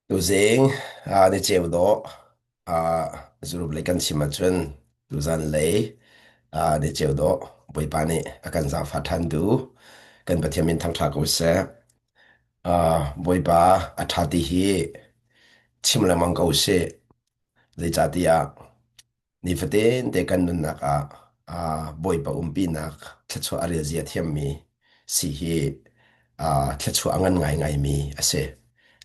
Tuzing ni ceu dawh zurup lei kan chim ahcun tuzan lei ni ceu dawh Bawipa nih a kan zaangfah ṭhan tu kan Pathian min thangṭha ko seh. Bawipa a ṭha ti hi chim lengmang ko sih. Zeicahtiah Nifatin te kan nunnak ah Bawipa umpinak thluachuah a relzia thiammi si hi thluachuah a ngan ngaingaimi a si.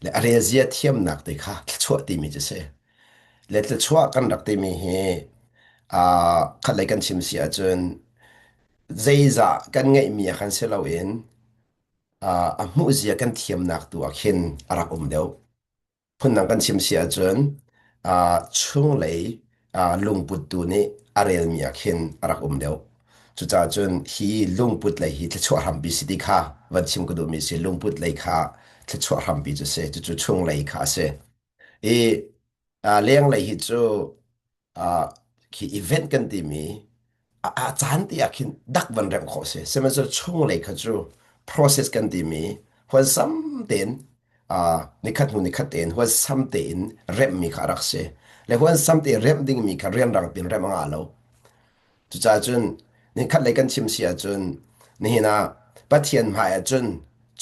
Le a relzia thiamnak te kha thluachuah timi cu a si. Le thluachuah kan rak timi hi khatlei kan chim si ahcun zeizah kan ngeihmi ah khan si loin a hmuhzia kan thiamnak tu ah khin a rak um deuh. Phundang kan chim si ahcun chunglei lungput tu nih a relmi ah khin a rak um deuh. Cucaah cun hi lungput lei hi thluachuah hrampi si ti kha van chim ka duhmi si lungput lei kha thluachuah hrampi cu si cucu chunglei kha a si. I lenglei hi cu khi event kan timi a caan te ah khin dak van remh khawh si sihmanhsehlaw chunglei kha cu process kan timi huansam tein nikhat hnu nikhat tein huansam tein remhmi kha a rak si le huansam tein remh dingmi kha rianrang pin remh a ngah lo. Cucaah cun nikhat lei kan chim si ahcun nihin ah Pathian hmai ahcun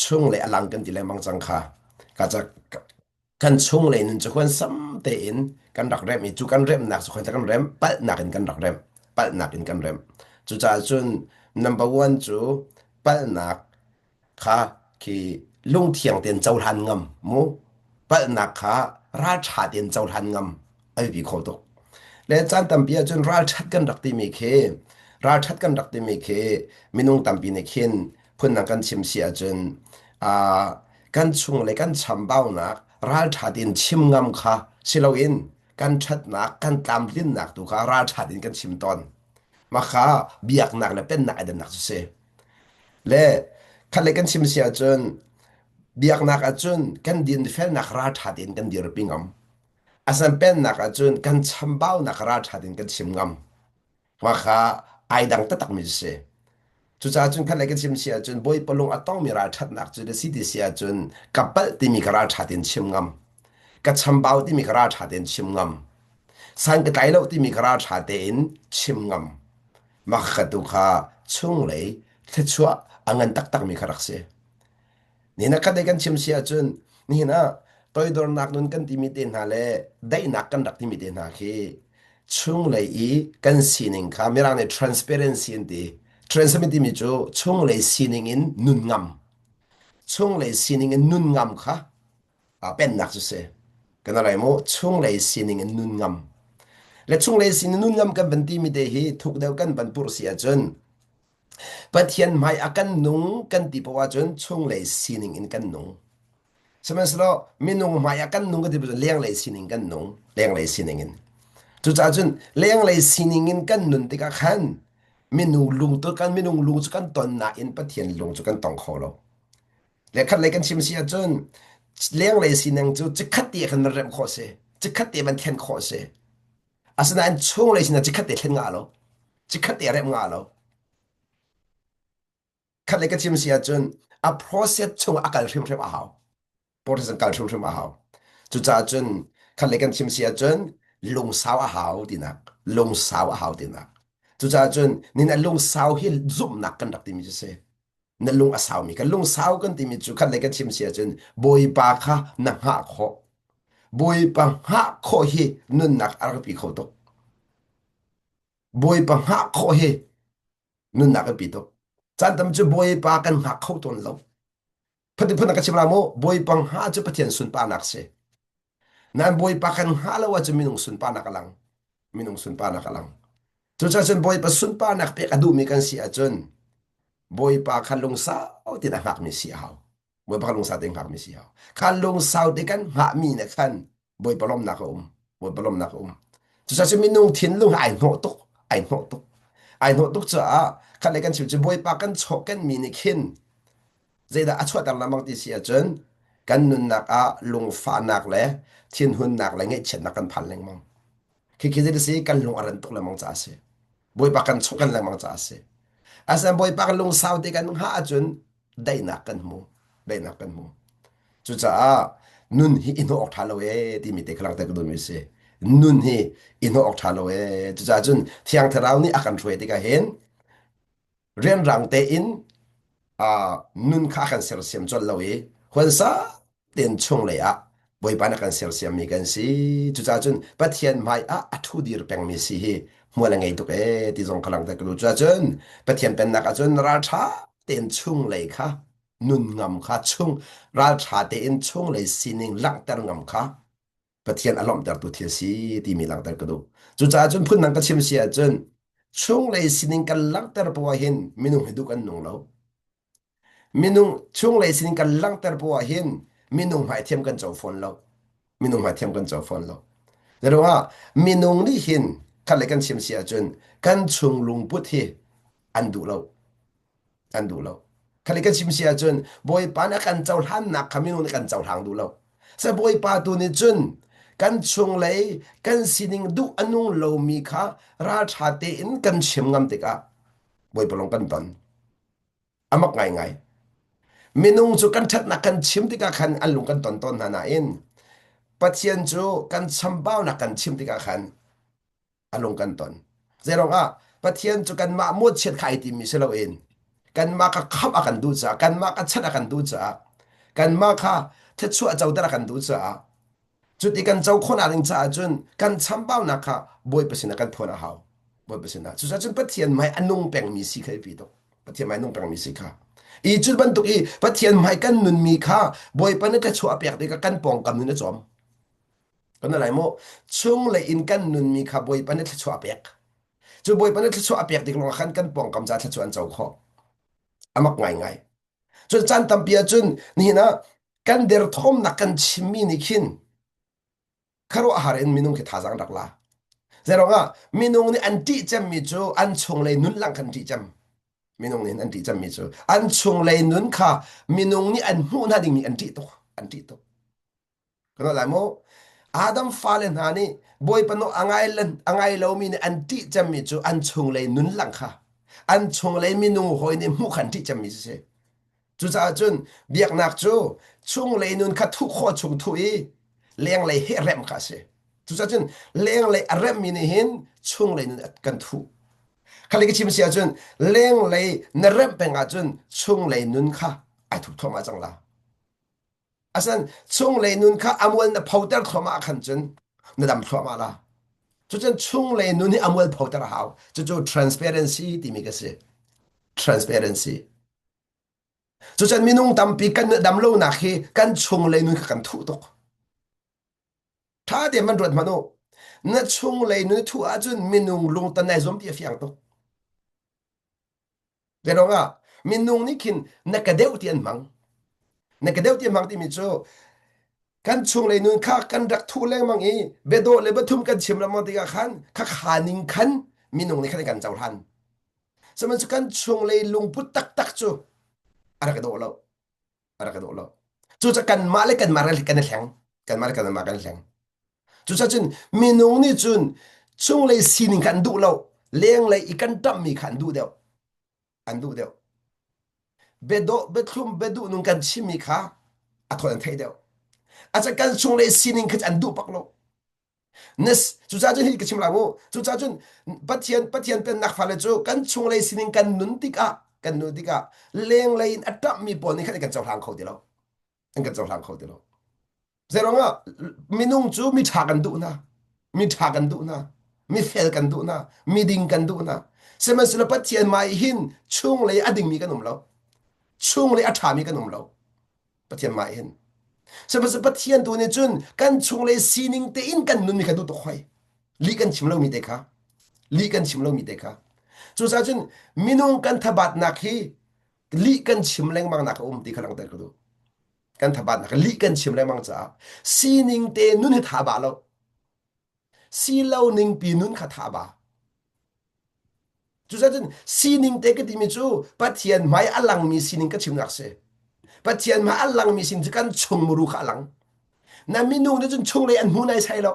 chunglei a lang kan ti lengmang cang kha ka kan chunglei nun cu huansam tein kan rak remh i cu kan remhnak cu khoika kan remh palhnak in kan rak remh palhnak in kan remh. Cucaah cun number one cu palhnak kha khi lungthiang tein cohlan ngam mu palhnak kha ralṭha tein cohlan ngam a biapi kho tuk. Le caan tampi ahcun ralṭhat kan rak timi khi ralṭhat kan rak timi khi minung tampi nih khin phundang kan chim si ahcun kan chung le kan chambaunak ralṭha tein chim ngam kha si loin kan ṭhatnak kan tlamtlinnak tu kha ralṭha tein kan chim tawn. Mah kha biaknak le pennak ai dannak cu si. Le khat le kan chim si ahcun biaknak ahcun kan dinfelnak ralṭha tein kan dirpi ngam. Asan pennak ahcun kan chambaunak ralṭha tein kan chim ngam. Mah kha ai dang taktakmi cu si. Cucaah cun khat le ka chim si ahcun Bawipa lung a tongmi ralṭhatnak cu na si ti si ahcun ka palh timi ka ralṭha tein chim ngam. Ka chambau timi ka ralṭha tein chim ngam. San ka tlai lo timi ka ralṭha tein chim ngam. Mah kha tu kha chunglei thluachuah a ngan taktakmi kha rak si. Nihin ah khat kan chim si ahcun nihin ah toidornak nun kan timi te hna le daihnak kan rak timi te hna khi chunglei i kan sining kha Mirang nih transparency an ti. Transparency timi cu chunglei sining in nun ngam. Chunglei sining in nun ngam kha pennak cu si. Kan alai mu chunglei sining in nun ngam. Le chunglei sining nun ngam kan van timi te hi thuk deuh kan van purh si ahcun Pathian hmai a kan nung kan ti poah ahcun chunglei sining in kan nung. Sihmanhsehlaw minung hmai ah kan nung kan ti poah lenglei sining kan nung, lenglei sining in. Cucaah cun lenglei sining in kan nun tikah khan minung lung tu kan minung lung cu kan ton nain Pathian lung cu kan tong kho lo. Le khat lei kan chim si ahcun lenglei sining cu chikkhat te khan van remh khawh si, chikkhat te van thlen khawh si. Asinain chunglei sinah chikkhat te thlen ngah lo. Chikkhat te remh ngah lo. Khat le ka chim si ahcun a process chung a kal hrimhrim a hau. Process an kal hrimhrim a hau. Cucaah cun khat le kan chim si ahcun lungsau a hau tinak. Lungsau a hau tinak. Cucaah cun nin a lungsau hi zumhnak kan rak timi cu si. Na lung a saumi kan lungsau kan timi cu khat le kan chim si ahcun Bawipa kha na hngah khawh. Bawipa hngah khawh hi nunnak a rak pi kho tuk. Bawipa hngah khawh hi nunnak a pi tuk. Caan tam cu Bawipa kan hngak kho tawn lo. Phun phun ka chim la mu Bawipa hngah cu Pathian sunparnak si. Nain Bawipa kan hngah lo ahcun minung sunparnak a lang. Minung sunparnak a lang. Cucaah cun Bawipa sunparnak pek a duhmi kan si ahcun Bawipa kha lungsau tein a hngakmi si a hau. Bawipa kha lungsau tein hngakmi si a hau. Kha lungsau te kan hngahmi ne khan Bawipa lawmhnak a um. Bawipa lawmhnak a um. Cucaah cun minung thinlung ai hnawh tuk, ai hnawh tuk. Ai hnawh tuk caah khat le kan chim cu Bawipa kan chawhkenmi nih khin zeidah a chuahter lengmang ti si ahcun kan nunnak ah lungfahnak le thinhunnak le ngaihchiatnak kan phan lengmang. Khikhi zei si kan lung a ran tuk lengmang caah a si. Bawipa kan chawhkan lengmang caah a si. Asinain Bawipa kan lungsau te kan hngah ahcun daihnak kan hmu. Daihnak kan hmu. Cucaah Nun hi i hnawh awk ṭha lo ee timi te kha langhter ka duhmi a si. Nun hi i hnawh awk ṭha lo ee. Cucaah cun Thiang Thlarau nih a kan hruai tikah hin rianrang tein uh, nun kha a kan sersiam colh lo i huansa tein chunglei ah Bawipa nih a kan sersiammi kan si. Cucaah cun Pathian hmai ah a ṭhu dir pengmi si hi hmual a ngei tuk ee ti zong kha langhter ka duh. Cucaah cun Pathian pennak ah cun ralṭha tein chunglei kha nun ngam kha chung ralṭha tein chunglei sining langhter ngam kha Pathian a lawmhtertu thil si timi langhter ka duh. Cucaah cun phundang ka chim si ahcun chunglei sining kan langhter poah hin minung hi duh kan nung lo. Minung chunglei sining kan langhter poah hin minung hmaithiam kan co fawn lo. Minung hmaithiam kan co fawn lo. Zeruangah minung nih hin khat le kan chim si ahcun kan chung lungput hi an duh lo. An duh lo. Khali kan chim si ahcun Bawipa nih a kan cohlannak kha minung nih kan cohlang duh lo. Se Bawipa tu nih cun kan chunglei kan sining duh a nung lomi kha ralṭha tein kan chim ngam tikah Bawipa lawng kan ton. A mak ngaingai. Minung cu kan ṭhatnak kan chim tikah khan an lung kan ton tawn hna nain Pathian cu kan chambaunak kan chim tikah khan a lung kan ton. Zeiruang ah Pathian cu kanmah mawhchiat kha ai timmi si loin kanmah kha khamh a kan duh caah kanmah kha chanh a kan duh caah kanmah kha thluachuah coter a kan duh caah cuti kan co khawhnak ding caah cun kan chambaunak kha Bawipa sinah kan phuan a hau. Bawipa sinah. Cucaah cun Pathian hmai a nung pengmi si kha biapi tuk. Pathian hmai nung pengmi si kha. I cu bantuk i Pathian hmai kan nunmi kha Bawipa nih thluachuah a pek tikah kan pawngkam nun a cawm. Kan lai mu chunglei in kan nunmi kha Bawipa nih thluachuah a pek. Cu Bawipa nih thluachuah a pek tik lawngah khan kan pawngkam ca thluachuah an co khawh. A mak ngaingai. Cun caan tampi ahcun nihin ah kan derthawmnak kan chimmi nih khin khuaruahhar in minung khi thazaang rak la. Zeiruang ah minung nih an ṭih cemmi cu an chunglei nun lang khan ṭih cem. Minung nih an ṭih cemmi cu an chunglei nun kha minung nih an hmuh hna dingmi an ṭih tuk. An ṭih tuk. Kan lai mu. Adam fale hna nih Bawipa nawl a ngai a ngai lomi nih an ṭih cemmi cu an chunglei nun lang kha an chunglei minung hawi nih hmuh kha an ṭih cemmi si. Cucaah cun biaknak cu chunglei nun kha thuh khawh chung thuh i lenglei he remh kha a si. Cucaah cun lenglei a remhmi nih hin chunglei nun kan thuh. Khali ka chim si ahcun lenglei na remh peng ahcun chunglei nun kha ai thup thluahmah cang la. Asan chunglei nun kha amual na photer thluahmah khan cun na dam thluahmah la. Cucun chunglei nun hi amual photer a hau. Cucu transparency timi ka si. Transparency. Cucun minung tampi kan dam lonak hi kan chunglei nun kha kan thuh tuk. Tha tein man ruat hmanh u. Na chunglei nun thuh ahcun minung lungtan nai zuam ti a fiang tuk. Zeiruangah minung nih khin na ka deuh ti an hmang. Na ka deuh ti an hmang timi cu kan chunglei nun kha kan rak thuh lengmang i biadawh le biathum kan chim lengmang tikah khan khakha ning khan minung nih khan an kan cohlan. Sihmanhsehlaw kan chunglei lungput taktak cu a rak i dawh lo. A rak i dawh lo. Cucaah kanmah le kanmah kan i hleng. Kanmah le kanmah kan i hleng. Cucaah cun minung nih cun chunglei sining kha an duh lo. Lenglei i kan ṭamhmi kha an duh deuh. An duh deuh. Biadawh, biathlum, biaduh nung kan chimmi kha a thawn an theih deuh. Aca kan chunglei sining kha an duh bak lo. Nes cucaah cun hi ka chim lai mu. Cucaah cun Pathian Pathian pennak fale cu kan chunglei sining kan nun tikah kan nun tikah lenglei in a ṭamhmi pawl nih khan an kan cohlang kho ti lo. An kan cohlang kho ti lo. Zeiruangah minung cu mi ṭha kan duh hna. Mi ṭha kan duh hna. Mi fel kan duh hna. Mi ding kan duh hna. Sihmanhsehlaw Pathian mah hin chunglei a dingmi kan um lo. Chunglei a ṭhami kan um lo. Pathian mah hin. Sihmanhsehlaw Pathian tu nih cun kan chunglei sining tein kan nunmi kha duh tuk hoi. Lih kan chim lomi te kha. Lih kan chim lomi te kha. Cucaah cun minung kan thabatnak hi lih kan chim lengmang nak a um ti kha langhter ka duh. Kan thabatnak lih kan chim lengmang caah sining te nun hi tha ba lo. Si lo ning pi nun kha tha ba. Cucaah cun sining te ka timi cu Pathian hmai a langmi sining ka chimnak si. Pathian hmai a langmi sining cu kan chung muru kha a lang. Na minung nih cun chunglei an hmu nai sai lo.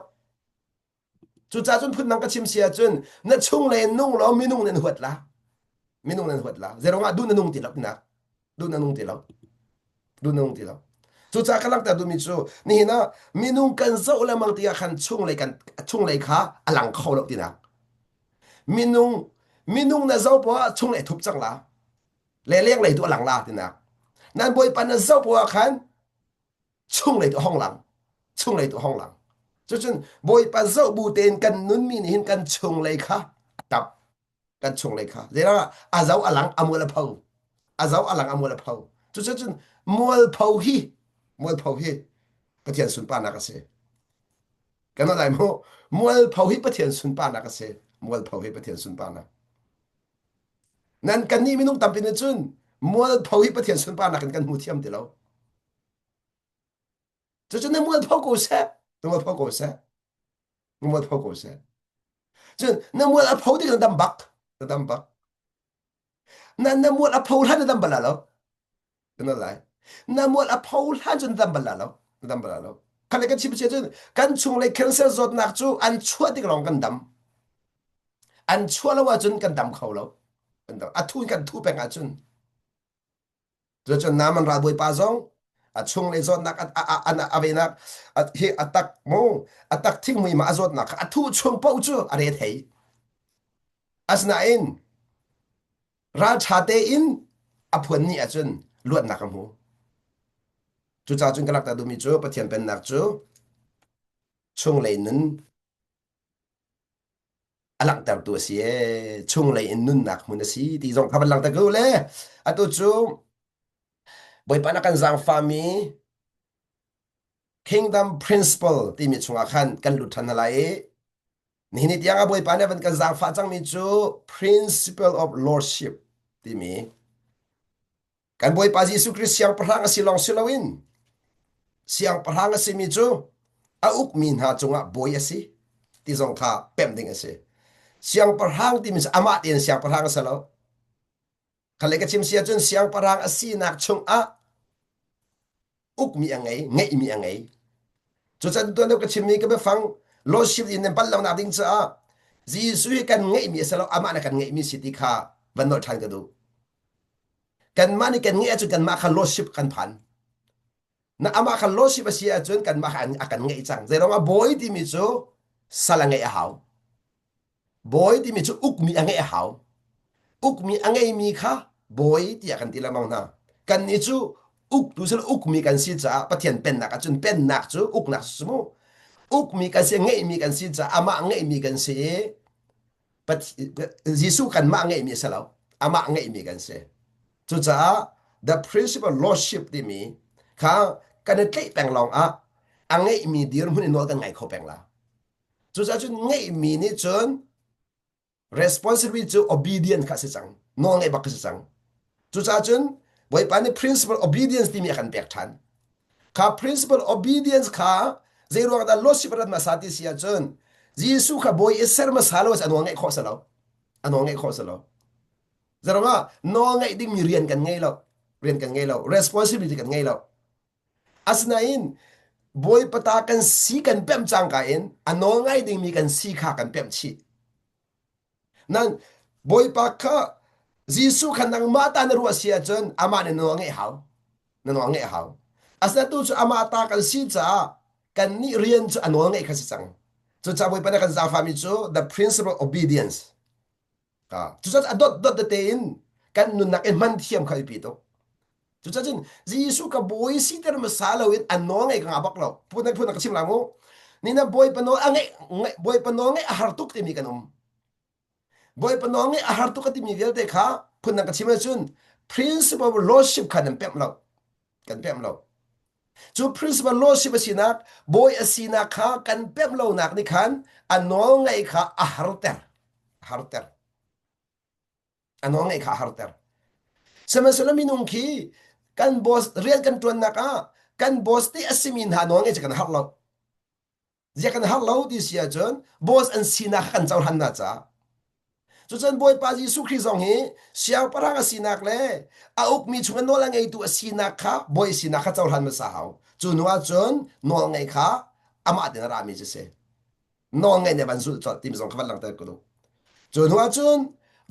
Cucaah cun phundang ka chim si ahcun na chunglei nung law minung nan huat la. Minung nan huat la. Zeirong ah duh na nung ti lo tinak. Duh na nung ti lo. Duh na nung ti lo. Cucaah ka langhter duhmi cu nihin ah minung kan zoh lengmang tikah khan chunglei kan chunglei kha a lang kho lo tinak. Minung minung na zoh poah ah chunglei thup cang la. Le lenglei tu a lang la tinak. Nan Bawipa na zoh poah ah khan chunglei tu hong lang. Chunglei tu hong lang. Cucun Bawipa zoh bu tein kan nunmi nih hin kan chunglei kha a tap. Kan chunglei kha. Zeiruangah a zo a lang a mual a pho. A zo a lang a mual a pho. Cucun mualpho hi mualpho hi Pathian sunparnak a si. Kan lai mu mualpho hi Pathian sunparnak a si. Mualpho hi Pathian sunparnak. Nan kannih minung tampi nih cun mualpho hi Pathian sunparnak in kan hmu thiam ti lo. Cucun na mualpho ko seh, na mualpho ko seh, na mualpho ko seh. Cun na mual a pho tik na dam bak, na dam bak. Na na mual a pho hlan na dam bal lo. Na lai. Na mual a pho hlan cun na dam bal lo. Na dam bal lo. Khan le kan chim sia cun kan chunglei cancer zawtnak cu an chuah tik lawng kan dam. An chuah lo ahcun kan dam kho lo. Kan dam. A thu in kan thu peng ahcun. Cucun Naaman ralbawipa zong a chunglei zawtnak a venak hi a tak mu a tak thingmui ma a zawtnak kha a thuh chung paoh cu a re thei. Asinain ralṭha tein a phuan ni ahcun luatnak a hmu. Cucaah cun ka lakter duhmi cu Pathian Pennak cu chunglei nun a langhtertu a si ee chunglei in nunnak hmun a si ti zong kha van langhter ko le atu cu Bawipa na kan zaangfahmi Kingdom Principle timi chungah khan kan lut ṭhan hna lai i nihin ni tiang ah Bawipa nih a van kan zaangfah cangmi cu Principle of Lordship timi Kan Bawipa Jesuh Christ siangpahrang a si lawng si loin siangpahrang a simi cu a ukmi hna cungah bawi a si ti zong kha pemh ding a si. Siangpahrang timi cu amah tein siangpahrang a si lo. Kha le ka chim si ahcun siangpahrang a sinak chungah ukmi a ngei, ngeihmi a ngei. Cucan tuan deuh ka chimmi ka biafang lordship in nan pal lonak ding caah Jesuh hi kan ngeihmi a si lo, amah na kan ngeihmi si ti kha van nolh ṭhan ka duh. Kanmah nih kan ngeih ahcun kanmah kha lordship kan phan. Na amah kha lordship a si ahcun kanmah kha a kan ngeih cang. Zeiruang ah bawi timi cu sal a ngeih a hau. Bawi timi cu ukmi a ngeih a hau. Ukmi a ngeimi kha bawi tiah kan ti lengmang hna. Kannih cu uktu sal ukmi kan si caah Pathian pennak ahcun pennak cu uknak cu mu. Ukmi kan si, ngeihmi kan si caah amah ngeihmi kan si i Jesuh kanmah ngeihmi a si lo. Amah ngeihmi kan si. Cucaah the principle lordship timi kha kan i tlaih peng lawng ah a ngeihmi dirhmun in nawl kan ngai kho peng la. Cucaah cun ngeihmi nih cun responsibility cu obedient kha a si cang. Nawl ngeih bak kha si cang. Cucaah cun Bawipa nih principle obedience timi a kan pek ṭhan. Kha principle obedience kha zeiruang dah lordship rat hmasa ti si ahcun Jesuh kha bawi i ser hmasa lo a nawl ngeih khawh si lo. A nawl ngeih khawh si lo. Zeruangah nawl ngeih dingmi rian kan ngei lo. Rian kan ngei lo. Responsibility kan ngei lo. Asinain Bawipa ta kan si kan pemh cangka in a nawl ngai dingmi kan si kha kan pemh chih. Nan Bawipa kha Jesuh kha nangmah ta na ruah si ahcun amah nih na nawl ngeih hau. Na nawl ngeih hau. Asinain tu cu amah ta kan si caah kannih rian cu a nawl ngeih kha si cang. Cucaah Bawipa nih a kan zaangfahmi cu the principle of obedience. Cucaah a dot dot tete in kan nunnak in hman thiam kha biapi tuk. Cucaah cun Jesuh ka bawi siter hmasa loin a nawl ngeih ka ngah bak lo. Phun phun ka chim lai mu. Ni na bawipa nawl a ngeih bawipa nawl ngeih a har tuk timi kan um. Bawipa nawl ngeih a har tuk a timi vialte kha phun dang ka chim ahcun principle of lordship kha nan pemh lo. Kan pemh lo. Cu principle lordship a sinak bawi a sinak kha kan pemh lonak nih khan a nawl ngeih kha a harter. A harter. A nawl ngeih kha a harter. Sihmanhsehlaw minung khi kan boss rian kan ṭuannak ah kan boss te a simi hna nawl ngeih cu kan har lo. Zia kan har lo ti si ahcun boss an sinak kha kan cohlan hna caah. Cucun Bawipa Jesuh Khrih zong hi siangpahrang a sinak le a ukmi chung nawl a ngeitu a sinak kha bawi sinak kha cohlan hmasa hau. Cu hnu ahcun nawl ngeih kha amah tin a rami cu si. Nawl ngeih nih van zulh colh timi zong kha van langhter ka duh. Cu hnu ahcun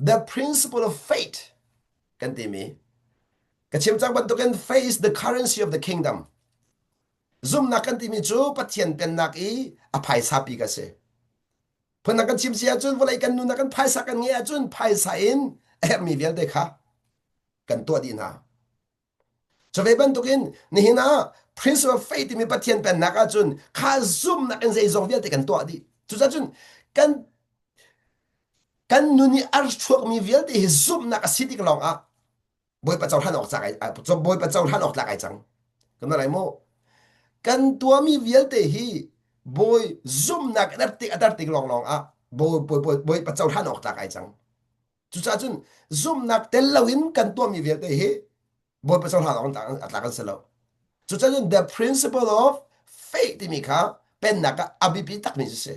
the principle of faith kan timi ka chim cang bantukin faith is the currency of the kingdom. Zumhnak kan timi cu Pathian pennak i a phaisa pi ka si. Phundang kan chim si ahcun vawlei kan nunnak kan phaisa kan ngeih ahcun phaisa in a herhmi vialte kha kan tuah dih hna. Cu ve bantukin nihin ah Prince of Faith timi Pathian pennak ahcun kha zumhnak in zeizong vialte kan tuah dih. Cucaah cun kan kan nun i a chuakmi vialte hi zumhnak a si tik lawng ah Bawipa cohlan awk tlak ai Bawipa cohlan awk tlak ai cang. Kan lai mu. Kan tuahmi vialte hi Bawi zumhnak in a tar tik lawnglawng ah Bawi Bawipa cohlan awk tlak ai cang. Cucaah cun zumhnak tel loin kan tuahmi vialte hi Bawipa cohlan awk a tlak an si lo. Cucaah cun the principle of faith timi kha pennak ah a biapi takmi cu si.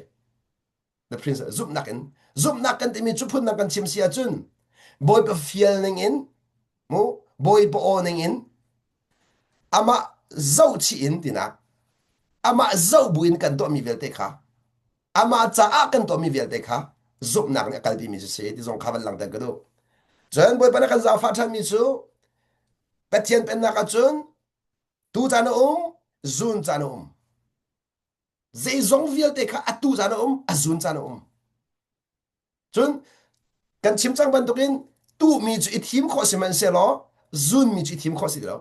The principle zumhnak in zumhnak kan timi cu phundang kan chim si ahcun Bawipa fial ning in mu Bawipa aw ning in amah zohchih in tinak amah zoh buin kan tuahmi vialte kha amah caah kan tuahmi vialte kha zumhnak nih a kalpimi cu si ti zong kha van langhter ka duh. Cun Bawipa nih kan zaangfah ṭhanmi cu Pathian pennak ahcun tu caan a um, zun caan a um. Zeizong vialte kha atu caan a um, a zun caan a um. Cun kan chim cang bantukin tuhmi cu i thim khawh sihmanhsehlaw zunmi cu i thim khawh si lo.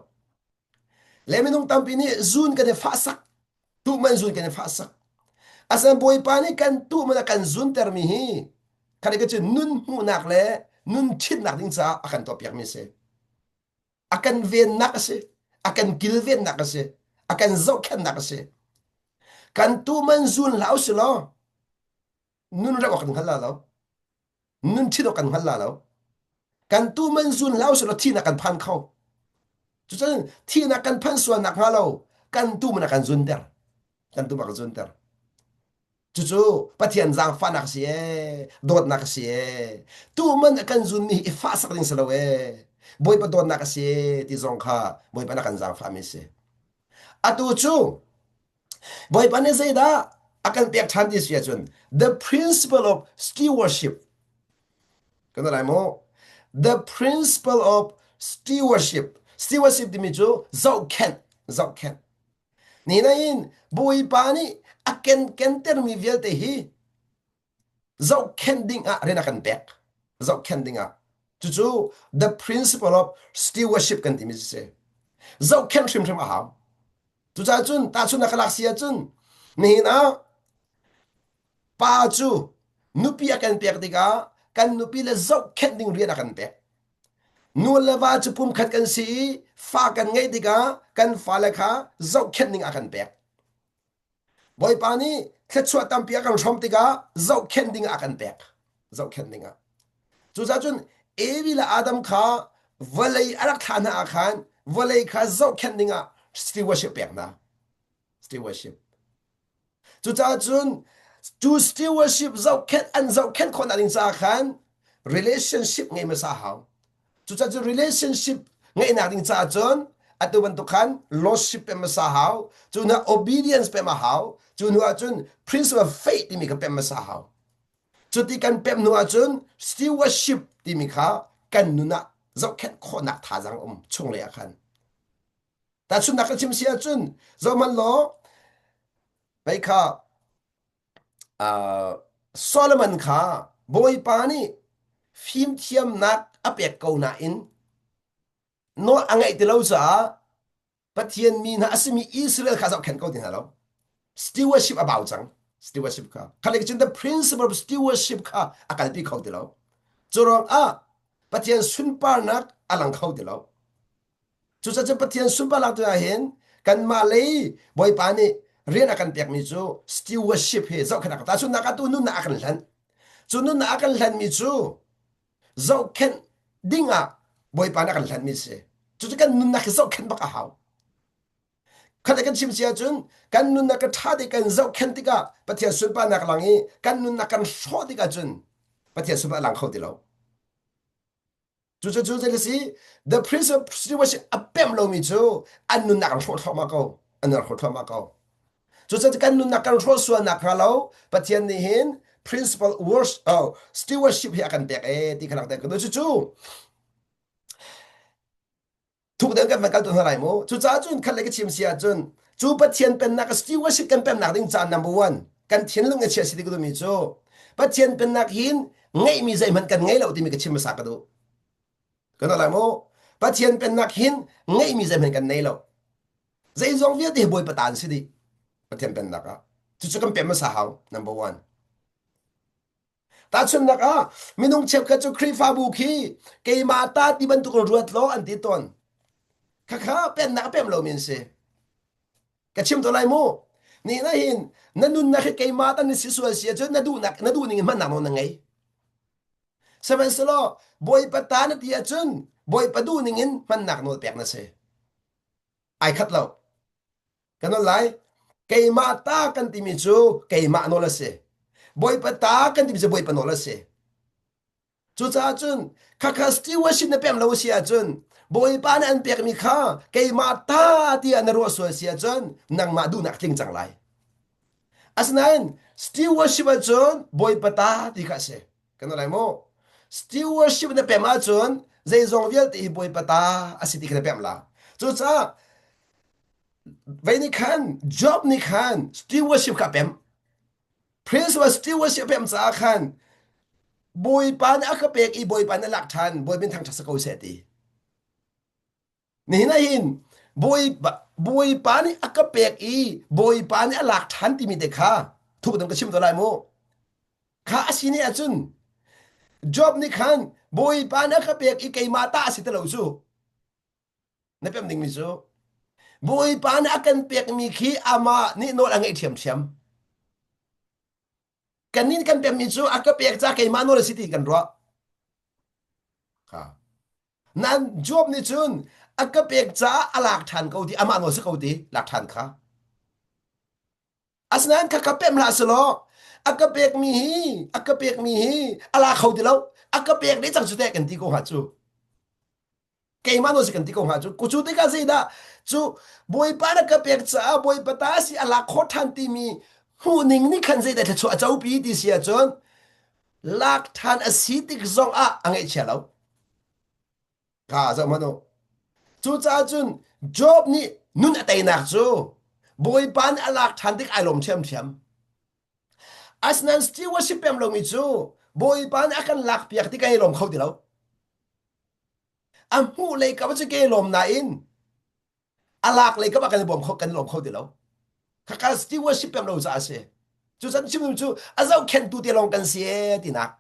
Le minung tampi nih zun kan i fahsak, tuh man zun kan i fahsak. Asinain Bawipa nih kan tuh man a kan zuntermi hi khat ka cu nun hmuhnak le nun ṭhitnak ding caah a kan tuahpiakmi a si. A kan vennak a si. A kan kilvennak a si. A kan zohkhenhnak a si. Kan tuh man zun hlah usih law nun reuh awk kan hngal la lo. Nun ṭhit awk kan hngal la lo. Kan tu man zun hlah usih law thihnak kan phan kho. Cucun thihnak kan phanh sual nak hnga lo kan tu man a kan zunter. Kan tu man a kan zunter. Cucu Pathian zaangfahnak a si ee, dawtnak a si ee. Tu man a kan zunmi hi i fahsak ding si lo ee. Bawipa dawtnak a si ee ti zong kha Bawipa na kan zaangfahmi a si. Atu cu Bawipa nih zeidah a kan pek ṭhan ti si ahcun the principle of stewardship kan lai maw? The principle of stewardship. Stewardship timi cu zohkhenh, zohkhenh. Ni nain Bawipa nih a ken kentermi vialte hi zohkhenh ding ah rian a kan pek. Zohkhenh ding ah. Cucu the principle of stewardship kan timi si. Zohkhenh hrimhrim a hau. Cucaah cun tahchunhnak ka lak si ahcun nihin ah pa cu nupi a kan pek tikah kan nupi le zohkhenh ding rian a kan pek. Nu le va cu pumkhat kan si i fa kan ngeih tikah kan fale kha zohkhenh ding a kan pek. Bawipa nih thluachuah tampi a kan hrawm tikah zohkhenh ding a kan pek. Zohkhenh ding ah. Cucaah cun Evi le Adam kha vawlei a rak thlah hna ah khan vawlei kha zohkhenh ding ah stewardship pek hna. Stewardship. Cucaah cun cu stewardship zohkhenh an zohkhenh khawh nak ding caah khan relationship ngei hmasa hau. Cucaah cu relationship ngeihnak ding caah cun atu bantuk khan lordship pem hmasa hau. Cu hnu ah obedience pem a hau. Cu hnu ah cun principle of faith timi kha pem hmasa hau. Cuti kan pem hnu ahcun stewardship timi kha kan nun ah zohkhenh khawhnak thazaang um chunglei ah khan. Tahchunhnak ka chim si ahcun zohhmanh law pei kha Uh, Solomon kha Bawipa nih fimthiamnak a pek ko nain nawl a ngaih ti lo caah Pathian mi hna a simi Israel kha zohkhenh ko ti hna lo. Stewardship a bau cang. Stewardship kha. Khalek cun the principle of stewardship kha a kalpi kho ti lo. Cu ruangah Pathian sunparnak a lang kho ti lo. Cucaah Pathian sunparnak tu ah hin kanmah lei Bawipa nih rian a kan pekmi cu stewardship hi zohkhenhnak tahchunhnak ah tu nunnak a kan hlanh. Cu nunnak a kan hlanhmi cu zohkhenh ding ah Bawipa nih a kan hlanhmi a si. Cucu kan nunnak hi zohkhenh bak a hau. Khat kan chim si ahcun kan nunnak ka ṭha te kan zohkhenh tikah Pathian sunparnak lang i kan nunnak kan hrawh tikah cun Pathian sunparnak lang kho ti lo. Cucu cu zei si the prince of stewardship a pemh lomi cu an nunnak an hrawh thluahmah ko. An hrawh thluahmah ko. Cucu kan nunnak kan hrawh sual nak hnga lo Pathian nih hin principle worship, oh, stewardship hi a kan pek e ti kha langhter ka duh. Cucu thuk deuh kan van kal tu hna lai mu. Cucaah cun khat le ka chim si ahcun. Cu Pathian pennak stewardship kan pemnak ding caan number one kan thinlung i chia si ti ka duhmi cu Pathian pennak hin ngeihmi zeihmanh kan ngei lo timi ka chim hmasa ka duh. Kan lai mu. Pathian pennak hin ngeihmi zeihmanh kan nei lo. Zeizong vialte hi Bawipa ta an si dih. Pathian pennak ah. Cucu kan pem hmasa hau number one. Tahchunhnak ah minung cheukhat cu Khrihfabu khi keimah ta ti bantuk in ruat law an ti tawn. Khakha pennak a pem lomi an si. Ka chim to lai mu. Ni na hin na nunnak hi keimah ta ni si sual si ahcun na duhnak na duh ning in hmannak nawl na ngei. Sihmanhsehlaw Bawipa ta na ti ahcun Bawipa duh ning in hmannak nawl pek na si. Ai khat lo. Kan nawl lai. Keimah ta kan timi cu keimah nawl a si. Bawipa ta kan timi cu Bawipa nawl a si. Cucaah cun khakha stewardship na pem lo si ahcun Bawipa nih an pekmi kha keimah ta tiah na ruah sual si ahcun nangmah duhnak tling cang lai. Asinain stewardship ahcun Bawipa ta ti kha a si. Kan lai mu. Stewardship na pem ahcun zeizong vialte hi Bawipa ta a si ti kha na pem la. Cucaah vei nih khan Job nih khan stewardship kha a pem. Prince stewardship a pem caah khan Bawipa nih a ka pek i Bawipa nih a lak ṭhan Bawipa min thangṭhat si ko seh ti. Nihin ah hin Bawipa, Bawipa nih a ka pek i Bawipa nih a lak ṭhan timi te kha thuk dang ka chim to lai mu. Kha a si nih ahcun Job nih khan Bawipa nih a ka pek i keimah ta a si ti lo cu. Na pem dingmi cu Bawipa nih a kan pekmi khi amah nih nawl a ngeih ṭhiamṭhiam. Kannih kan pemmi cu a ka pek ca keimah nawl a si ti kan ruah. Kha. Nan Job nih cun a ka pek caah a lak ṭhan ko ti amah nawl si ko ti lak ṭhan kha. Asinain kha ka pem hlah selaw a ka pekmi hi a ka pekmi hi a la kho ti lo a ka pek deh cang cu teh kan ti ko hnga cu. Keimah nawl si kan ti ko hnga cu. Cu tikah zeidah cu Bawipa na ka pek caah Bawipa ta si a lak khawh ṭhan timi hmuhning nih khan zeidah thluachuah a copi ti si ahcun lak ṭhan a si tik zong ah a ngaihchia lo. Kha zoh hmanh u. Cucaah cun Job nih nun a teinak cu Bawipa nih a lak ṭhan tik ai lawm ṭhiamṭhiam. Asinain stewardship pem lomi cu Bawipa nih a kan lakpiak tik ai lawm kho ti lo. A hmuh lei kam cu ke lawm nain a lak lei kam ah kan i bawm kho kan i lawm kho ti lo. Khaka stewardship pem lo caah a si. Cucan chim cu a zohkhenhtu te lawng kan si ee tinak.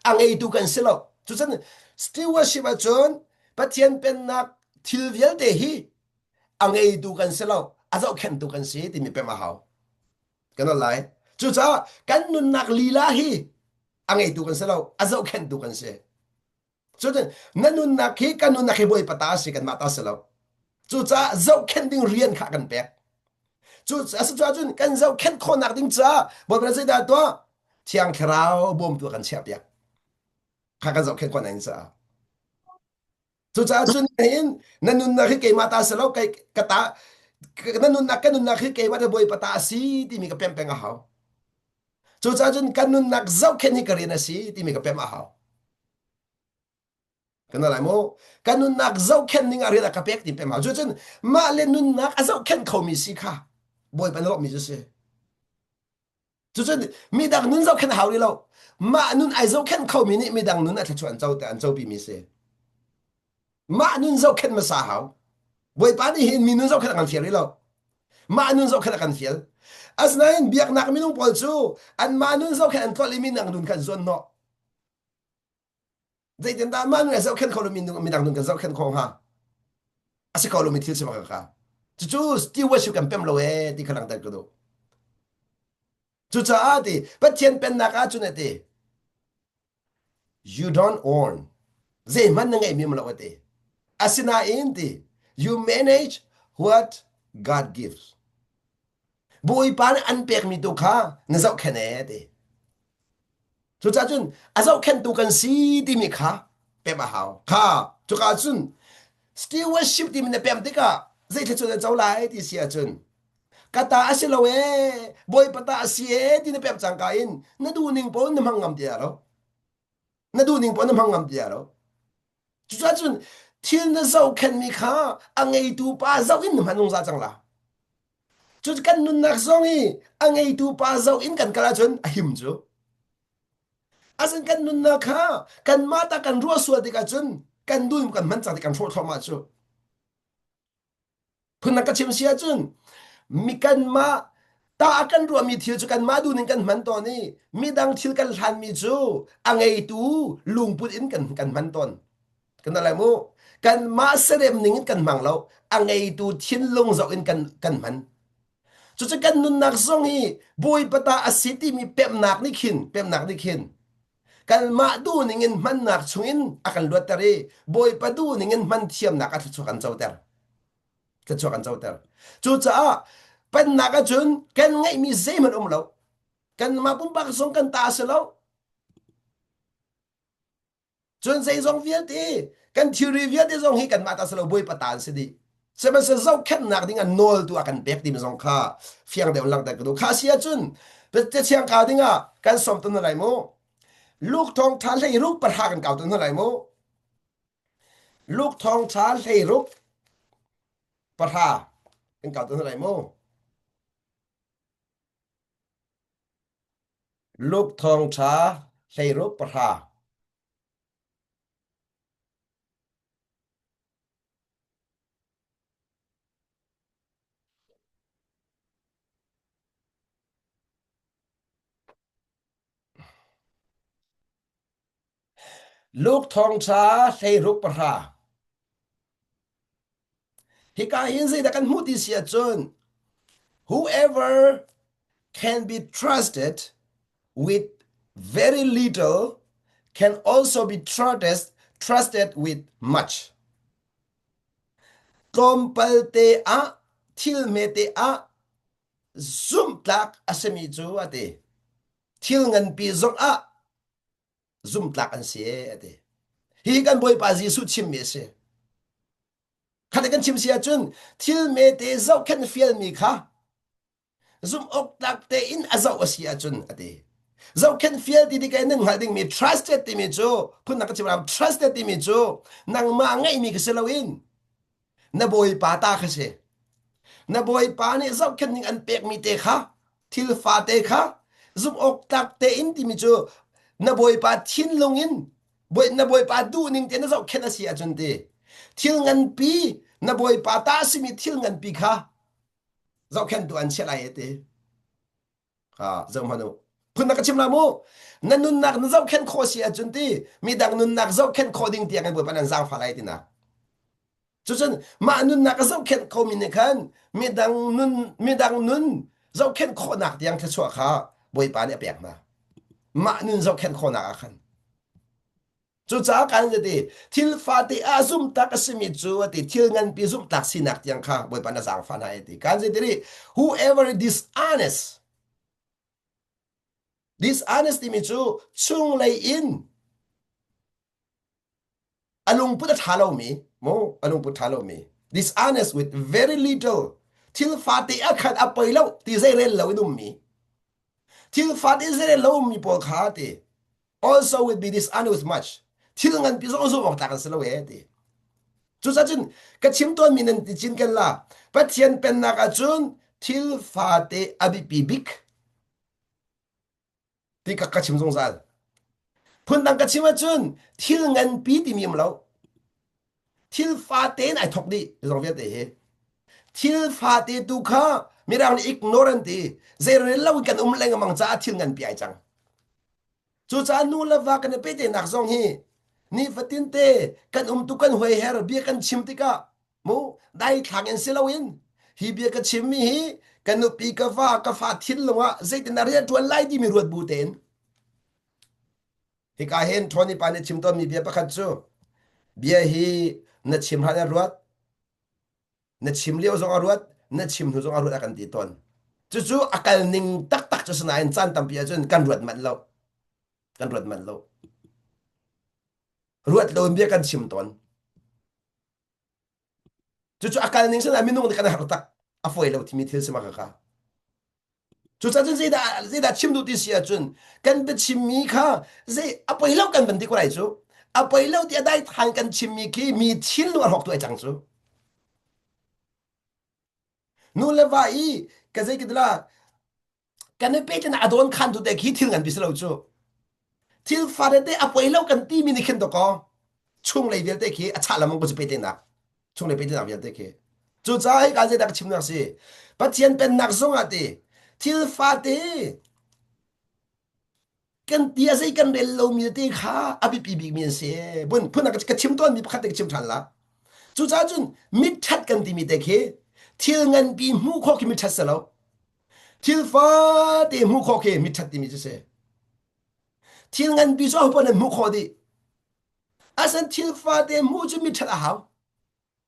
A ngeitu kan si lo. Cucan stewardship ahcun Pathian pennak thil vialte hi a ngeitu kan si lo, a zohkhenhtu kan si timi pem a hau. Kan lai. Cucaah kan nunnak lila hi a ngeitu kan si lo, a zohkhenhtu kan si. Cun na nunnak hi kan nunnak hi Bawipa ta a si kanmah ta si lo. Cucaah zohkhenh ding rian kha kan pek. Cu cun kan zohkhenh khawhnak ding caah Bawipa zeidah tuah? Thiang Thlarau bawmtu a kan chiahpiak. Kha kan zohkhenh khawhnak ding caah. Cucaah cun hin na nunnak hi keimah ta si lo kei ka ta na nunnak ka nunnak hi keimah ta Bawipa ta a si timi ka pem peng a hau. Cucaah cun kan nunnak zohkhenh hi ka rian a si timi ka pem a hau. Kan lai mu. Kan nunnak zohkhenh ning ah rian a ka pek ti pem hau. Cucun mah le nunnak a zohkhenh khomi si kha Bawipa na lawmhmi cu si. Cucun midang nun zohkhenh hau rih lo. Mah nun ai zohkhenh khomi nih midang nun a thluachuah an co an copi mi si. Mah nun zohkhenh hmasa hau. Bawipa nih hin mi nun zohkhenh a kan fial rih lo. Mah nun zohkhenh a kan fial. Asinain biaknak minung pawl cu anmah nun zohkhenh an tlolh i midang nun kha an zuan hnawh. Zeitindah mah nun zohkhenh kho lomi midang nun kan zohkhenh khawh hnga? A si kho lomi thil si bak ka. Cucu stewardship kan pem lo ee ti kha langhter ka duh. Cucaah ti Pathian pennak ahcun a ti you don't own zeihmanh na ngeihmi um lo a ti. Asinain ti you manage what God gives. Bawipa nih an pekmi tu kha na zohkhenh ee ti. Cucaah cun a zohkhenhtu kan si timi kha pem a hau. Kha cuka cun stewardship timi na pem tikah zeitluk cun na co lai ti si ahcun ka ta a si lo ee Bawipa ta a si ee ti na pem cangka in na duhning paoh na hmang ngam ti lo. Na duhning paoh na hmang ngam ti lo. Cucaah cun thil na zohkhenhmi kha a ngeitu pa zoh in na hman zungzal cang la. Cu kan nunnak zong hi a ngeitu pa zoh in kan kal ahcun a him cu. Asin kan nunnak kha kanmah ta kan ruah sual tik ahcun kan dun kan hman cang ti kan hrawh thluahmah cu. Phundang ka chim si ahcun mi kanmah ta a kan ruahmi thil cu kanmah duh ning kan hman tawn i midang thil kan hlanmi cu a ngeitu lungput in kan kan hman tawn. Kan lai mu. Kanmah serem ning in kan hmang lo. A ngeitu thinlung zoh in kan kan hman. Cucu kan nunnak zong hi Bawipa ta a si timi pemnak nih khin pemnak nih khin kanmah duh ning in hmannak chungin a kan luatter i Bawipa duh ning in hman thiamnak a thluachuah kan coter. Thluachuah kan coter. Cucaah pennak ahcun kan ngeihmi zeihmanh um lo. Kanmah pumpak zong kan ta a si lo. Cun zeizong vialte kan thilri vialte zong hi kanmah ta si lo Bawipa ta an si dih. Sihmanhsehlaw zohkhenhnak ding ah nawl tu a kan pek timi zong kha fiang deuh in langhter ka duh. Kha si ahcun thiang kau ding ah kan sawm tawn hna lai mu. Luke thawngtha 16 pahra kan kau tawn hna lai mu. Luke thawngtha 16 pahra kan kau tawn hna lai mu. Luke thawngṭha 16 pahra. Luke thawngṭha 16 pahra. Hika hin zeidah kan hmuh ti si ahcun whoever can be trusted with very little can also be trusted, trusted with much. Tlawmpal te ah thil hmete ah zumhtlak a simi cu a ti. Thil nganpi zong ah zumtlak an si e a ti. Hi kan Bawipa Jesuh chimmi a si. Khat kan chim si ahcun thil mete zohkhenh fialmi kha zumh awk tlak tein a zoh a si ahcun a ti. Zohkhenh fial ti tikah nan hngalh dingmi trusted timi cu phundang ka chim ram trusted timi cu nangmah ngeihmi kha si loin na bawipa ta kha si. Na bawipa nih zohkhenh ning an pekmi te kha thil fate kha zumh awk tlak tein timi cu na bawipa thinlung in na bawipa duhning te na zohkhenh a si ahcun ti thil nganpi na bawipa ta a simi thil nganpi kha zohkhenhtu an chiah lai ti ha zoh hmanh u phun na ka chim la mu na nunnak na zohkhenh khawh si ahcun ti midang nunnak zohkhenh khawh ding tiang in bawipa nan zaangfah lai ti nak cucun mah nunnak a zohkhenh khomi nih khan midang nun midang nun zohkhenh khawhnak tiang thluachuah kha bawipa nih a pek hna mah nun zohkhenh khawhnak ah khan Cucaah kan ti thil fate ah zumhtak a simi cu a ti thil nganpi zumhtak sinak tiang kha Bawipa na zaangfah hna ti. Kan ti rih whoever is dishonest dishonest timi cu chunglei in a lungput a ṭha lomi mu a lungput ṭha lomi dishonest with very little thil fate a khat a poi lo ti zei rel lo in ummi thil fate zei rel lo ummi pawl kha ti also will be dishonest with much thil nganpi zong zumh awk tlak an si lo e ti cucaah cun ka chim tawnmi nan ti cin ken la Pathian pennak ahcun thil fate a biapi bik ti ka ka chim zungzal phundang ka chim ahcun thil nganpi timi um lo thil fate in ai thok dih zong vialte hi thil fate tu kha mirang nih ignore an ti zeirel lo in kan um lengmang caah thil nganpi ai cang Cucaah nu le va kan i pehtlaihnak zong hi nifatin te kan umtu kan hoiher bia kan chim tikah mu daithlang in si loin hi bia ka chimmi hi ka nupi ka va ka fa thinlung ah zeitin a rian ṭuan lai timi ruat bu tein hika hin Tony pa nih chim tawnmi bia pakhat cu bia hi na chim hlan ah ruat na chim lio zong a ruat na chim hnu zong a ruat a kan ti tawn cucu a kal ning taktak cu sinain caan tampi ahcun kan ruat manh lo kan ruat manh lo ruat lo in bia kan chim tawn cucu a kal ning sinain minung nih kan har tak a fawi lo timi thil si ma ka Cucaah cun zeidah zeidah chim duh ti si ahcun kan biachimmi kha zei a poi lo kan van ti ko lai cu. A poi lo ti a dai than kan chimmi khi mi thinlung a hrawktu ai cang cu. Nu le va i Ka zei ka tila kan i pehtlaihnak a dawn khan tu te khi thil ngan bi si lo cu. Thil fate te a poi lo kan ti mi nih khin to ko chunglei vialte khi a chah lamang ko cu pehtlaihnak chunglei pehtlaihnak vialte khi. Cucaah hi ka zeidah ka chimnak si Pathian pennak zong ah ti thil fate kan ti a zei kan rel lomi te kha a biapi bikmi an si. Bun phun ka chim tawnmi pakhat te ka chim ṭhan la. Cucaah cun mitṭhat kan timi te khi thil nganpi hmuh khawh khi mitṭhat si lo. Thil fate hmuh khawh khi mitṭhat timi cu si. Thil nganpi cu ahopaoh nan hmuh khawh dih. Asan thil fate hmuh cu mitṭhat a hau.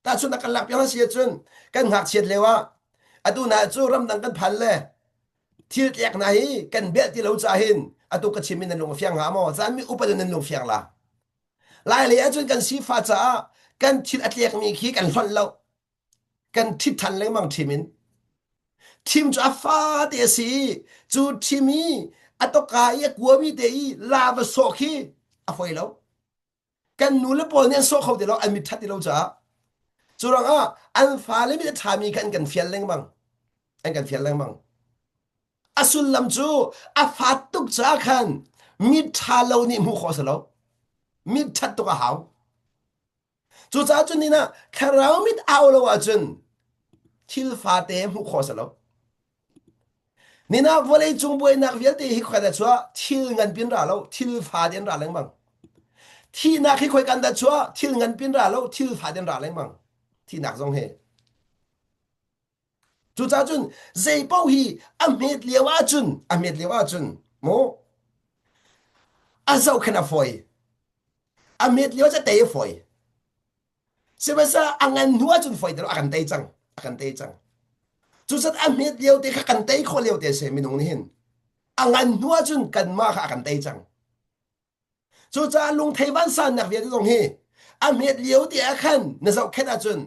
Tahchunhnak kan lak piak si ahcun kan ngakchiat lio ah atu na cu ramdang kan phan le thil tlek hna hi kan belh ti lo caah hin atu ka chim in nan lung a fiang hnga maw? Caan mi upa nan lung fiang la. Lai lei ahcun kan sifa caah kan thil a tlekmi khi kan hlonh lo. Kan ṭhit ṭhan lengmang ṭhim in. Ṭhim cu a fate a si i cu ṭhim i a tawka i a kuami te i la va sawh khi a fawi lo. Kan nu le pawl nih an sawh kho ti lo, an mit ṭhat ti lo caah. Cu ruangah an fale mit a ṭhami kha an kan fial lengmang. An kan fial lengmang. A sullam cu a fat tuk caah khan mit ṭha lo nih hmuh khawh a si lo. Mit ṭhat tuk a hau. Cucaah cun nin ah thlarau mit au lo ahcun thil fate hmuh khawh a si lo. Nin ah vawleicung buainak vialte hi khoi dah chuah thil ngan pin ra lo thil fa te an ra lengmang. Thihnak hi khoi kan dah chuah thil ngan pin ra lo thil fa te an ra lengmang. Thihnak zong hi. Cucaah cun zei paoh hi a hmet lio ahcun a hmet lio ahcun mu a zohkhenh a fawi. A hmet lio cu tei a fawi. Sihmanhsehlaw a ngan hnu ahcun fawi ti lo a kan tei cang. A kan tei cang. Cucaah a hmet lio te kha kan tei khawh lio te a si minung nih hin. A ngan hnu ahcun kanmah kha a kan tei cang. Cucaah lungthei vansannak vialte zong hi a hmet lio te ah khan na zohkhenh ahcun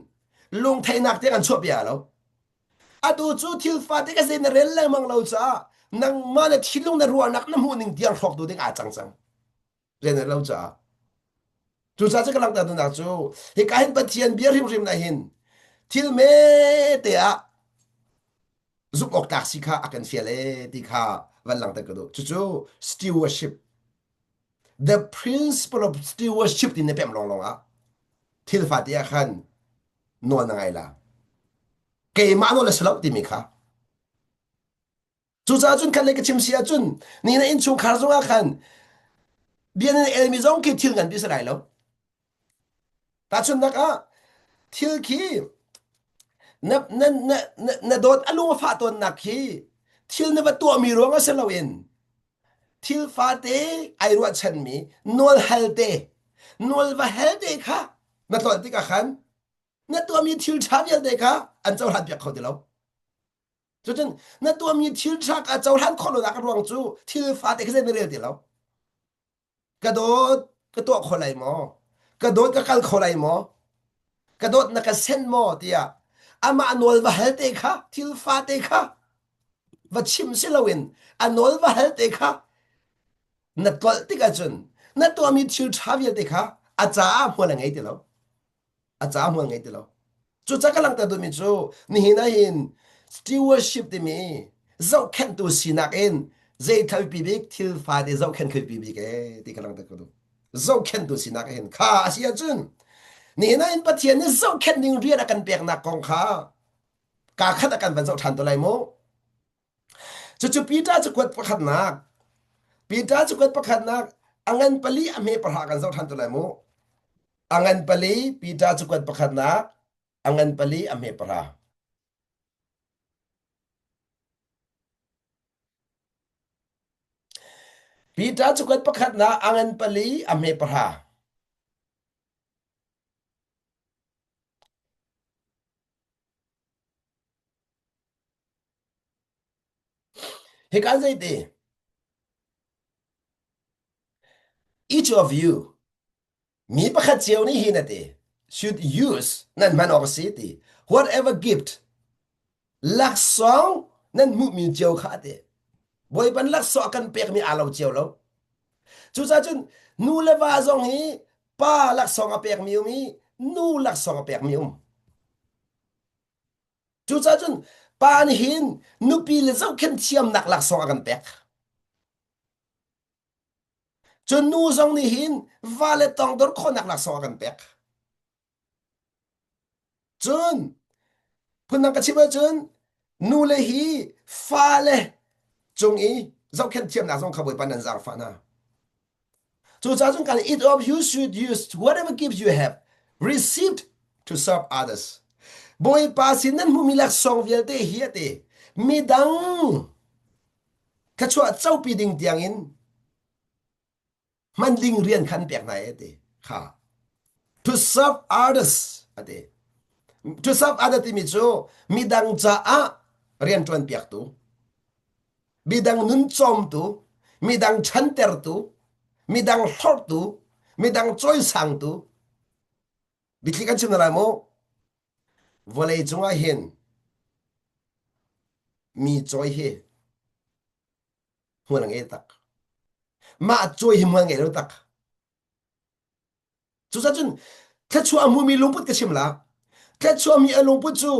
lungtheinak te kan chuahpi lo. Atu cu thil fate ka zei na rel lengmang lo caah nangmah na thinlung na ruahnak na hmuh ning tiang hrawktu ding aa cang cang. Rian lo caah. Cucaah cu ka langhter duhnak cu hika hin Pathian bia hrimhrim na hin thil me te ah zumh awk tlak si kha a kan fial e ti kha van langhter ka duh. Cucu stewardship the principle of stewardship ti na pem lawnglawng ah thil fate ah khan nawl na ngai la. Keimah nawl a si lo timi kha. Cucaah cun khat le ka chim si ahcun ni na innchungkhar zongah khan bia nan elmi zong khi thil nganpi si lai lo. Tahchunhnak ah thil khi na, na, na, na, na dawt a lung a fah tawnnak khi thil na va tuahmi ruangah si loin thil fate ai ruahchanmi nawl hal te nawl va hal te kha na tlawnh tikah khan na tuahmi thil ṭha vialte kha an cohlan piak kho ti lo. Cucun na tuahmi thil ṭha kha cohlan khawh lonak a ruang cu thil fate kha zei na rel ti lo. Ka dawt ka tuah kho lai maw? Ka dawt ka kal kho lai maw? Ka dawt na ka sen maw? tiah amah nawl va hal te kha thil fate kha va chim si loin a nawl va hal te kha na tlolh tik ahcun na tuahmi thil ṭha vialte kha a caah hmual a ngei ti lo. A caah hmual ngei ti lo. Cucaah ka langhter duhmi cu nihin ah hin stewardship timi zohkhenhtu sinak in zei thil pi bik thil fate zohkhenh khi pi bik ee ti ka langhter ka duh. Zohkhenhtu sinak hin kha a si ahcun nihin ah hin Pathian nih zohkhenh ding rian a kan peknak kong kha kaa khat a kan van zoh ṭhan te lai mu. Cucu Peter cakuat pakhatnak Peter cakuat pakhatnak a ngan pali a hme pahra kan zoh ṭhan te lai mu. A ngan pali Peter cakuat pakhatnak a ngan pali a hme pahra. Peter cakuat pakhatnak a ngan pali a hme pahra. Hika zeiti? Each of you mi pakhat cio nih hin a ti should use nan hman awk a si ti whatever gift laksawng nan hmuhmi cio kha a ti Bawipa laksawng a kan pekmi aa lo cio lo cucaah cun nu le va zong hi pa laksawng a pekmi um i nu laksawng a pekmi um Cucaah cun Pa nih hin nupi le zohkhenh thiamnak laksawng a kan pek. Cun nu zong nih hin va le tawngdor khawhnak laksawng a kan pek. Cun phundang ka chim ahcun nu le hi fale cung i zohkhenh thiamnak zong kha Bawipa nan zaangfah hna. Cucaah cun kan each of you should use whatever gifts you have received to serve others. Bawipa sin nan hmuhmi laksawng vialte hi a ti. Midang thluachuah copi ding tiangin hman ding rian khan pek hna e ti kha to serve others a ti to serve others timi cu midang caah rian ṭuan piaktu midang nun cawmtu midang ṭhantertu midang hlorhtu midang cawisangtu biathli kan chim hna lai mu vawlei cungah hin mi cawi hi hmual a ngei tak. Mah cawi hi hmual ngei lo tak. Cucaah cun thluachuah a hmumi lungput ka chim la. Thluachuahmi a lungput cu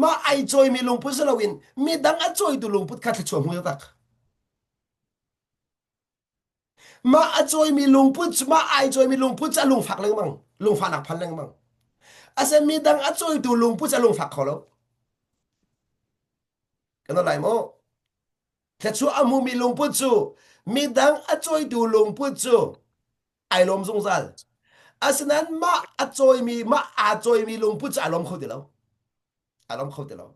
mah ai cawimi lungput si loin midang a cawitu lungput kha thluachuah hmu tak. Mah a cawimi lungput cu mah ai cawimi lungput cu a lungfak lengmang, lungfahnak phan lengmang. Ase midang a cawitu lungput cu a lungfak kho lo. Kan lai maw? Thluachuah a hmumi lungput cu midang a cawitu lungput cu ai lawm zungzal. Asinain mah a cawimi mah aa cawimi lungput cu aa lawm kho ti lo. Aa lawm kho ti lo.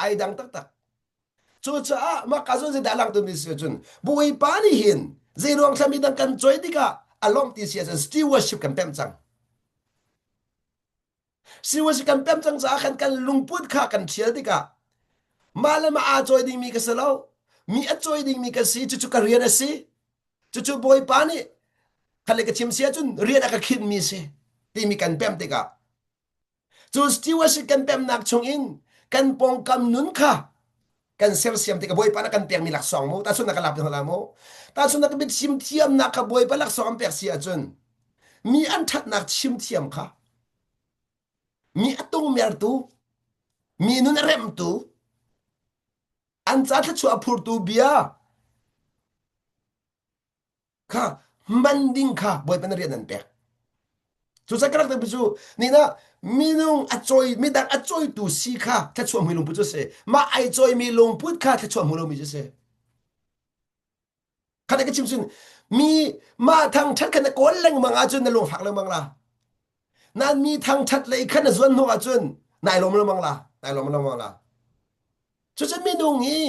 Ai dang taktak. Cucaah mah ka zawn zeidah lang tumi si cun Bawipa nih hin zeiruang thla midang kan cawi tikah a lawmh ti si ahcun stewardship kan pemh cang. Stewardship kan pemh cang caah khan kan lungput kha kan ṭhial tikah mah le mah aa cawi dingmi ka si lo. Mi a cawi dingmi ka si cucu ka rian a si. Cucu Bawipa nih khat le ka chim si ahcun rian a ka khinhmi si timi kan pemh tikah Cu stewardship kan pemnak chungin kan pawngkam nun kha kan sersiam tikah Bawipa na kan pekmi laksawng mu tahchunhnak ka lak hna la mu tahchunhnak ka biachim thiamnak kha Bawipa laksawng an pek si ahcun mi an ṭhatnak chim thiam kha mi a tungmertu mi nun a remhtu an ca thluachuah a phurtu bia kha hman ding kha Bawipa na rian an pek. Cucaah ka rak ti cu nina minung a cawi midang a cawitu si kha thluachuah hmui lungput cu si. Mah ai cawimi lungput kha thluachuah hmu lomi cu si. Khat ka chim cun mi mah thangṭhat kha na kawl lengmang ahcun na lungfak lengmang la. Nan mi thangṭhat lei kha na zuan hnawh ahcun nai lawm lengmang la. Nai lawm lengmang la. Cucun minung hi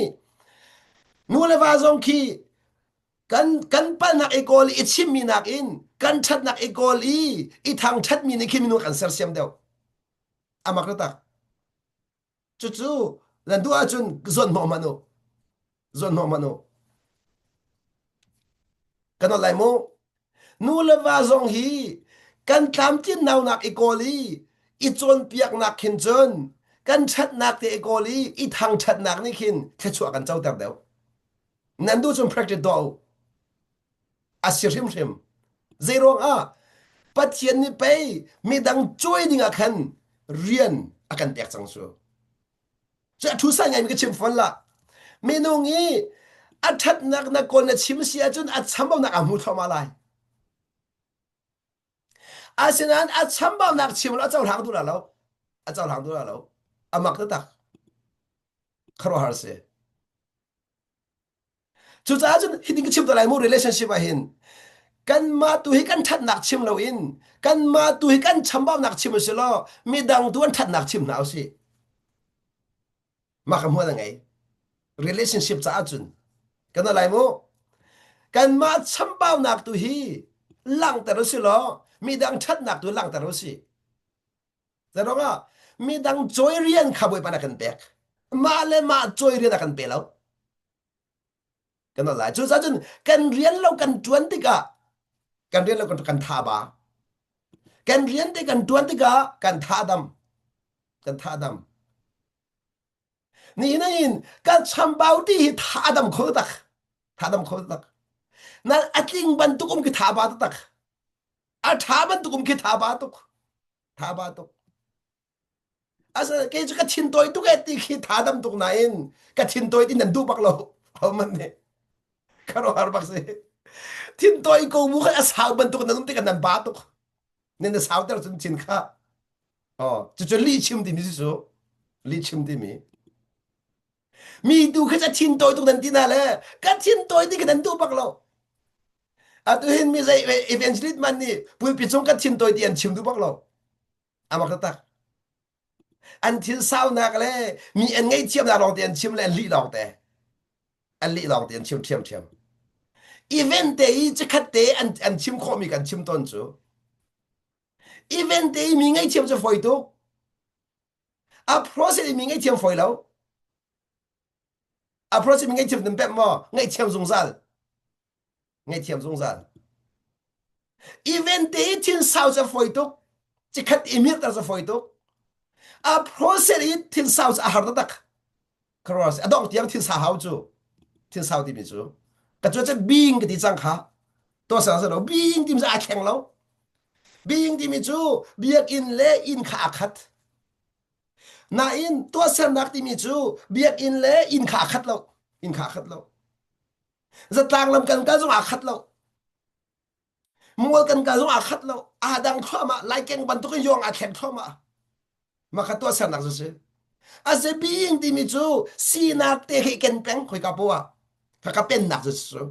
nu le va zong khi kan kan palhnak i kawl i chimmi nakin kan ṭhatnak i kawl i i thangṭhatmi nih khin minung kan sersiam deuh amak tak cucu nan duh ahcun zawn hnawh hmanh u zawn hnawh hmanh u kan ol lai mu nu le va zong hi kan tlamtlin naunak i kawl i i cawnpiaknak khin cun kan ṭhatnak te i kawl i i thangṭhatnak nih khin thluachuah kan coter deuh Nan duh cun practice tuah u. A si hrimhrim. Zeiruang ah Pathian nih pei midang cuai ding ah khan rian a kan pek cang cu. Cu a thu sai ngai ka chim fawn la. Minung i a ṭhatnak na kawl na chim si ahcun a chambaunak a hmu thluahmah lai. Asinain a chambaunak chim lo a cohlang duh la lo. A cohlang duh la lo. A mak taktak. Khuaruahhar si. Cucaah cun hitin ka chim te lai mu relationship ah hin kanmah tu hi kan ṭhatnak chim loin kanmah tu hi kan chambaunak chim usih law midang tu an ṭhatnak chim hna usih. Mah ka hmual a ngei. Relationship caah cun kan lai mu. Kanmah chambaunak tu hi langhter usih law midang ṭhatnak tu langhter usih. Zeiruangah midang cawi rian kha Bawipa nih a kan pek. Mah le mah cawi rian a kan pe lo. Kan lai. Cucaah cun kan rian lo kan ṭuan tikah kan rian lo kan kan tha ba. Kan rian te kan ṭuan tikah kan tha dam. Kan tha dam. Nihin in kan chambau ti hi tha dam kho tak. Tha dam kho tak. Na a tling bantuk um ki tha ba tak. A tha bantuk um khi tha ba tuk. Tha ba tuk. Asa kei cu ka thin tawi tuk e ti khi tha dam tuk nain ka thin tawi ti nan duh bak lo. Homan nih khuaruahhar bak si. Thin tawi ko bu kha a sau bantuk nan um tikah nan ba tuk. Nan na sauter cun thin kha. Oh, cucu lih chim timi si cu. Lih chim timi. Mi tu kha ca thin tawi tuk nan ti na le ka thin tawi ti kha nan duh bak lo. Atu hin mi zei evangelist man nih pulpi cung ka thin tawi ti an chim duh bak lo. Amak taktak. An thil saunak le mi an ngaihthiamnak lawng te an chim le an lih lawng te. An lih lawng te an chim ṭhiamṭhiam. Event te i cikhat te an, an chim khawhmi kan chim tawn cu. Event te i mi ngaihthiam cu fawi tuk. A process i mi ngaihthiam fawi lo. A process mi ngaihthiam nan pemh maw? Ngaihthiam zungzal. Ngaihthiam zungzal. Event te i thil sau cu a fawi tuk. Cikhat i mirter cu a fawi tuk. A process i thil sau cu a har taktak. Khuaruahhar a dongh tiang thil sau hau cu. Thil sau timi cu. Ka cu cu being ka ti cang kha. To sang lo being timi cu aa thleng lo. Being timi cu biakinn le inn kha aa khat. Nain tuahsernak timi cu biakinn le inn kha aa khat lo. Inn kha aa khat lo. Zatlang lam kan kal zong aa khat lo. Mual kan kal zong aa khat lo. Aa dang thluahmah. Laikeng bantuk in yong aa thleng thluahmah. Mah kha tuahsernak cu si. A si being timi cu sinak te khi ken peng khoika poah. Kha ka pennak cu cu.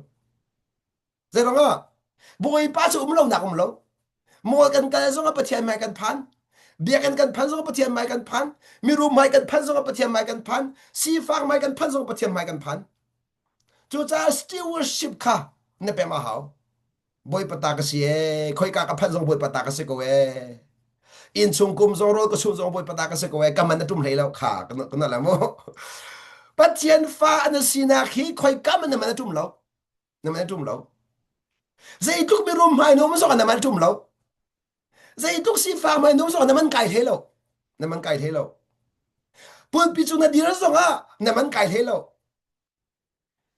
Zeiruang ah? Bawipa cu um lonak um lo. Mual kan kal zong ah Pathian hmai kan phan. Biakinn kan phan zong ah Pathian hmai kan phan. Mirum hmai kan phan zong ah Pathian hmai kan phan. Sifak hmai kan phan zong ah Pathian hmai kan phan. Cucaah stewardship kha na pem a hau. Bawipa ta ka si ee, khoika ka phanh zong Bawipa ta ka si ko ee. Innchung kum zong rawl ka chuh zong Bawipa ta ka si ko ee, ka man a ṭum hlei lo kha ka na la mu. Pathian fa an sinak hi khoika man na man a ṭum lo. Na man a ṭum lo. Zeitluk mirum hmai na um zong ah na man a ṭum lo. Zeitluk sifak hmai na um zong ah na man kai hlei lo. Na man kai hlei lo. Pulpi cung na dir zong ah na man kai hlei lo.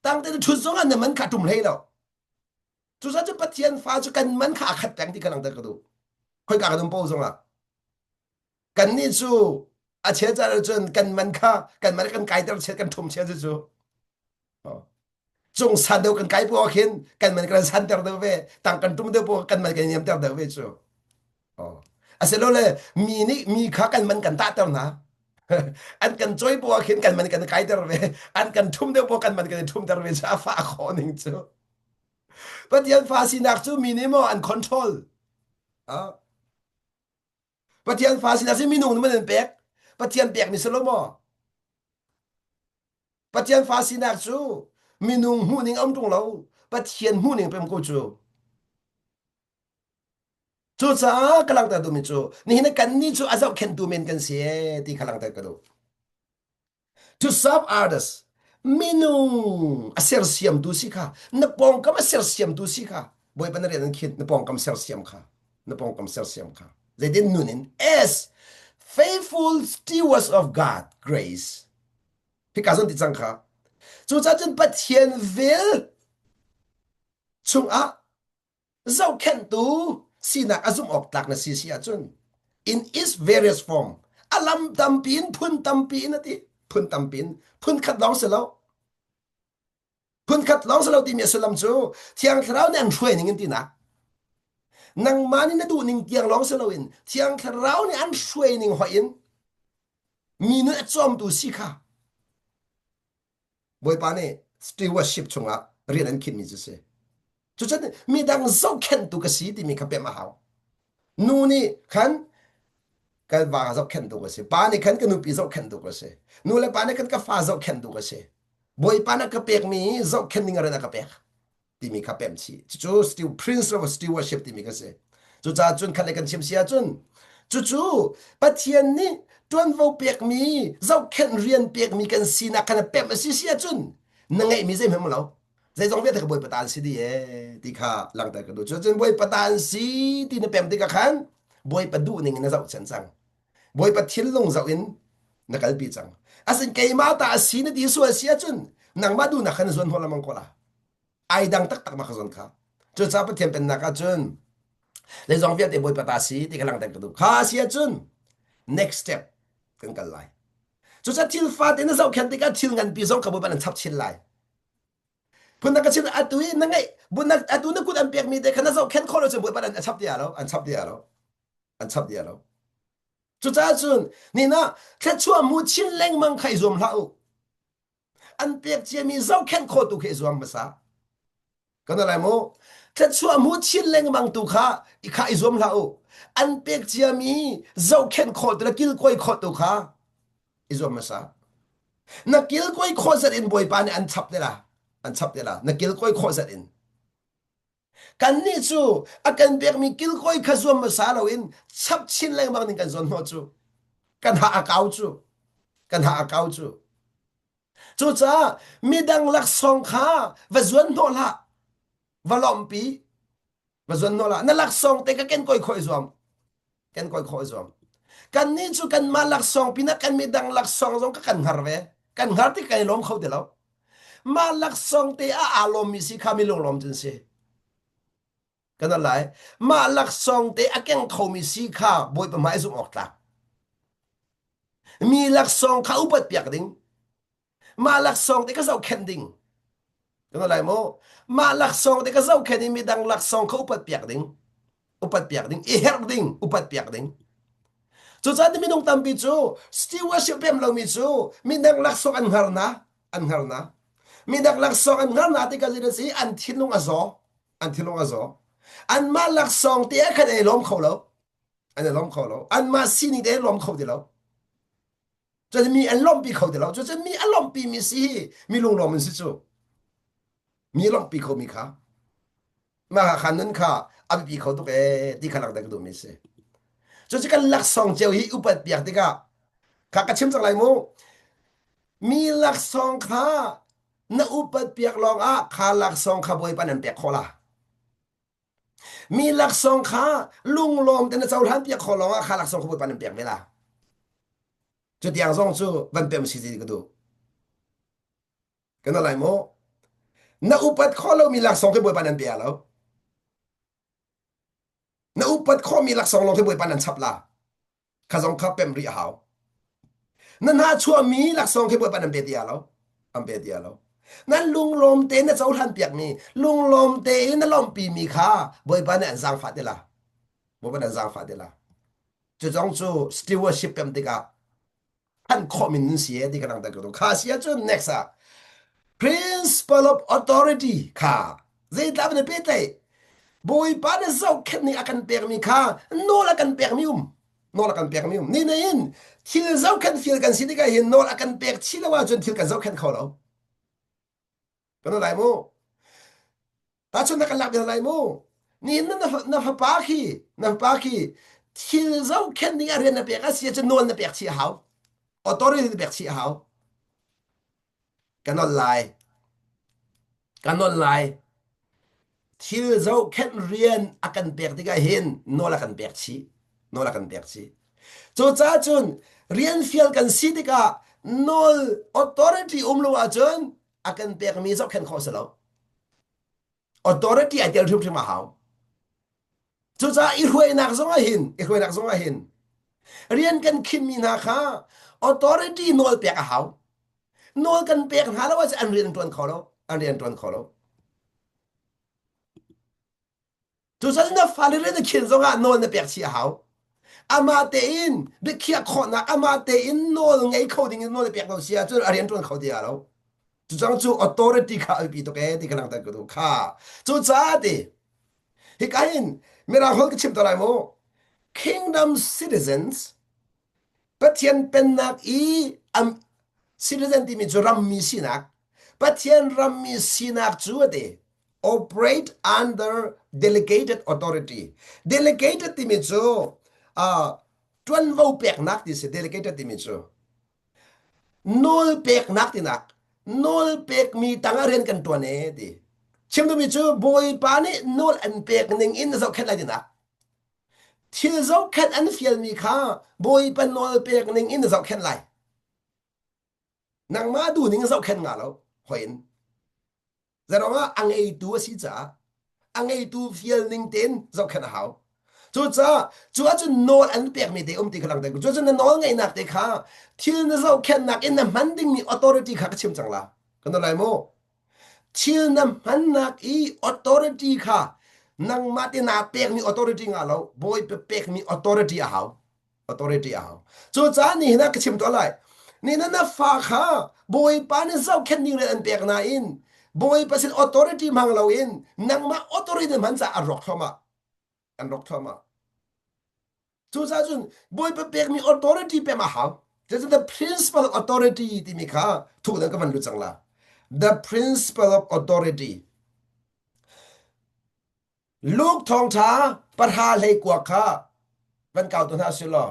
Tangte na ṭhut zong ah na man kha ṭum hlei lo. Cucaah cu Pathian fa cu kan man kha a khat peng ti kha langhter ka duh. Khoika kan um paoh zong ah. Kannih cu a chel caan ahcun kan man kha kan man kan kaiter chiat kan ṭhum chiat cu. Cung san deuh kan kai poah khin kan man kan santer deuh ve. Tang kan ṭum deuh poah kan man kan niamter deuh ve cu. Asilole mi nih mi kha kan man kan tahter hna. An kan cawi poah khin kan man kan kaiter ve. An kan ṭhum deuh poah kan man kan i ṭhumter ve cu a fah khawh ning cu. Pathian fa sinak cu mi nih maw an control. Ah. Pathian fa sinak si minung nih man an pek. Pathian pekmi si lo maw? Pathian fa sinak cu minung hmuhning a um ṭung lo. Pathian hmuhning pem ko cu. Cucaah ka langhter duhmi cu nihin ah kannih cu a zohkhenhtu men kan si ee ti kha langhter ka duh. To serve others minung a sersiamtu si kha na pawngkam a sersiamtu si kha Bawipa na rian an khinh na pawngkam sersiam kha na pawngkam sersiam kha zeitin nun in as faithful stewards of God grace hika zon ti cang kha cucaah cun Pathian vel chungah zohkhenhtu sinak a zumh awk tlak na si si ahcun in its various form a lam tampi in phun tampi in a ti phun tampi in phun khat lawng si lo phun khat lawng si lo timi a sullam cu thiang thlarau nih an hruai ning in tinak nangmah nih na duh ning tiang lawng si loin thiang thlarau nih an hruai ning hoih in mi nun a cawmtu si kha Bawipa nih stewardship chungah rian an khinhmi cu si. Cucun midang zohkhenhtu ka si timi kha pemh a hau. Nu nih khan ka va zohkhenhtu ka si. Pa nih khan ka nupi zohkhenhtu ka si. Nu le pa nih khan ka fa zohkhenhtu ka si. Bawipa nih ka pekmi zohkhenh ding rian a ka pek. timi kha pemh chih. Cucu stew, Prince of Stewardship timi kha si. Cucaah cun khat le kan chim si ahcun cucu Pathian nih ṭuanvo pekmi, zohkhenh rian pekmi kan sinak khan a pemh a si si ahcun na ngeihmi zeihmanh lo. Zeizong vialte ka Bawipa ta an si dih ee ti kha langhter ka duh. Cucun Bawipa ta an si ti na pem tikah khan Bawipa duh ning in na zohchan cang. Bawipa thinlung zoh in na kalpi cang. Asin keimah ta a si na ti sual si ahcun nangmah duhnak khan na zuan hnawh lengmang ko la. Ai dang taktak ma kha zon kha. Cucaah Pathian pennak ahcun zeizong vialte Bawipa ta si ti kha langhter ka duh. Kha si ahcun next step. Kan kal lai. Cucaah thil fate na zohkhenh tikah thil nganpi zong kha Bawipa nan chap chin lai. Phundang ka chim atu i na ngeih atu na kut an pekmi te kha na zohkhenh khawh lo cun Bawipa an chap ti lo, an chap ti lo, an chap ti lo. Cucaah cun nina thluachuah mu chin lengmang kha i zuam hlah u. An pek ciami zohkhenh khawh tu kha i zuam hmasa. Kan lai mu. Thluachuah mu chin lengmang tu kha i kha i zuam hlah u. An pek ciami zohkhenh khawh tu le kilkawi khawh tu kha i zuam hmasa. Na kilkawi khawh zat in Bawipa nih an chap te la. An chap te la. Na kilkawi khawh zat in. Kannih cu a kan pekmi kilkawi kha zuam hmasa loin chap chin lengmang ning kan zuan hnawh cu. Kan ha a kau cu. Kan ha a kau cu. Cucaah midang laksawng kha va zuan hnawh hlah. Va lawmhpi. Va zuan hnawh hlah. Na laksawng te ka ken kawi khawh i zuam. Ken kawi khawh i zuam. Kannih cu kanmah laksawng pinah kan midang laksawng zong ka kan hngar ve. Kan hngar tik kan i lawm kho ti lo. Mah laksawng te ah aa lawmmi si kha mi lunglawm cun si. Kan lai. Mah laksawng te a keng khomi si kha Bawipa hmai zumh awk tlak. Mi laksawng kha upat piak ding. Mah laksawng te ka zohkhenh ding. Kan lai maw? Mah laksawng te ka zohkhenh i midang laksawng kha upat piak ding. Upat piak ding. I herh ding. Upat piak ding. Cucaah minung tampi cu stewardship pem lomi cu midang laksawng an hngar na, an hngar na. Midang laksawng an hngar na tikah zeidah si an thinlung a zaw. An thinlung a zaw. Anmah laksawng te ah khan an i lawm kho lo. An i lawm kho lo. Anmah sining te an lawm kho ti lo. Cun mi an lawmhpi kho ti lo. Cucun mi a lawmhpi mi si hi mi lunglawm an si cu. Mi lawmhpi kho mi kha. Mah kha nun kha a biapi kho tuk ee ti kha langhter ka duhmi si. Cucu kan laksawng cio hi upat piak tikah kha ka chim cang lai mu. Mi laksawng kha na upat piak lawng ah kha laksawng kha Bawipa nan pek khawh la. Mi laksawng kha lunglawm te na cohlan piak khawh lawng ah kha laksawng kha Bawipa nan pek ve la. Cutiang zong cu van pem si ti ka duh. Kan lai maw? Na upat khawh lomi laksawng khi Bawipa nan pe lo. Na upat khawhmi laksawng lawng khi Bawipa nan chap la. Kha zong kha pemh rih a hau. Na hna chuahmi laksawng khi Bawipa nan pe ti lo. An pe ti lo. Nan lunglawm tein na cohlan piakmi, lunglawm tein na lawmhpimi kha Bawipa nih an zaangfah ti la. Bawipa nih an zaangfah ti la. Cu zong cu stewardship pem tikah an khawh min nan si e ti ka langhter ko kha si ahcun next ah principle of authority kha zeitlah na pehtlaih bawipa na zohkhenh ning a kan pekmi kha nawl a kan pekmi um nawl a kan pekmi um ni nain thil zohkhenh fil kan si tikah hin nawl a kan pek chih lo ahcun thil kan zohkhenh kho lo Kan lai mu. Tahchun na kan lak bia lai mu. Ni na na fapa khi na fapa khi thil zohkhenh ding ah rian na pek a si ahcun nawl na pek chih a hau. Authority na pek chih a hau. Ka nawl lai. Ka nawl lai. Thil zohkhenh rian a kan pek tikah hin nawl a kan pek chih. Nawl a kan pek chih. Cucaah cun rian fial kan si tikah nawl authority um lo ahcun a kan pekmi zohkhenh khawh si lo. Authority ai tel hrimhrim a hau. Cucaah i hruainak zong ah hin, i hruainak zong ah hin rian kan khinmi hna kha authority nawl pek a hau. Nawl kan pek hna lo ahcun an rian an ṭuan kho lo. An rian ṭuan kho lo. Cucaah na fale rian na khin zongah nawl na pek chih a hau. Amah tein biakhiah khawhnak, amah tein nawl ngei kho ding in nawl na pek lo si ahcun a rian ṭuan kho ti lo. Cucang cu authority kha a biapi tuk ee ti ka langhter ka duh kha. Cucaah ti hika hin Mirang holh ka chim to lai mu. Kingdom citizens Pathian pennak i am citizen timi cu rammi sinak Pathian rammi sinak cu a ti operate under delegated authority delegated timi cu uh, ṭuanvo peknak ti si delegated timi cu nawl peknak tinak nawl pekmi tangah rian kan ṭuan e ti chim duhmi cu Bawipa nih nawl an pek ning in na zohkhenh lai tinak Thil zohkhenh an fialmi kha Bawipa nawl pek ning in na zohkhenh lai. Nangmah duh ning in zohkhenh nga lo hoi in. Zeirong ah a ngeitu a si caah a ngeitu fial ning tein zohkhenh a hau. Cucaah cu ahcun nawl an pekmi te um ti kha langhter. Cucun na nawl ngeihnak te kha thil na zohkhenhnak in na hman dingmi authority kha ka chim cang la. Kan lai mu. Thil na hmannak i authority kha nangmah te naa pekmi authority nga lo, Bawipa pekmi authority a hau. Authority a hau. Cucaah nihin ah ka chim tuah lai. Ni na na fa kha Bawipa nih zohkhenh ding rian an pek nain Bawipa sin authority hmang loin nangmah authority hman caah an rawk thluahmah. An rawk thluahmah. Cucaah cun Bawipa pekmi authority pek a hau. Cucu the principle of authority timi kha thuk deuh ka van lut cang la. The principle of authority. Luke thawngṭha pahra hlei kua kha van kau tu hna si law.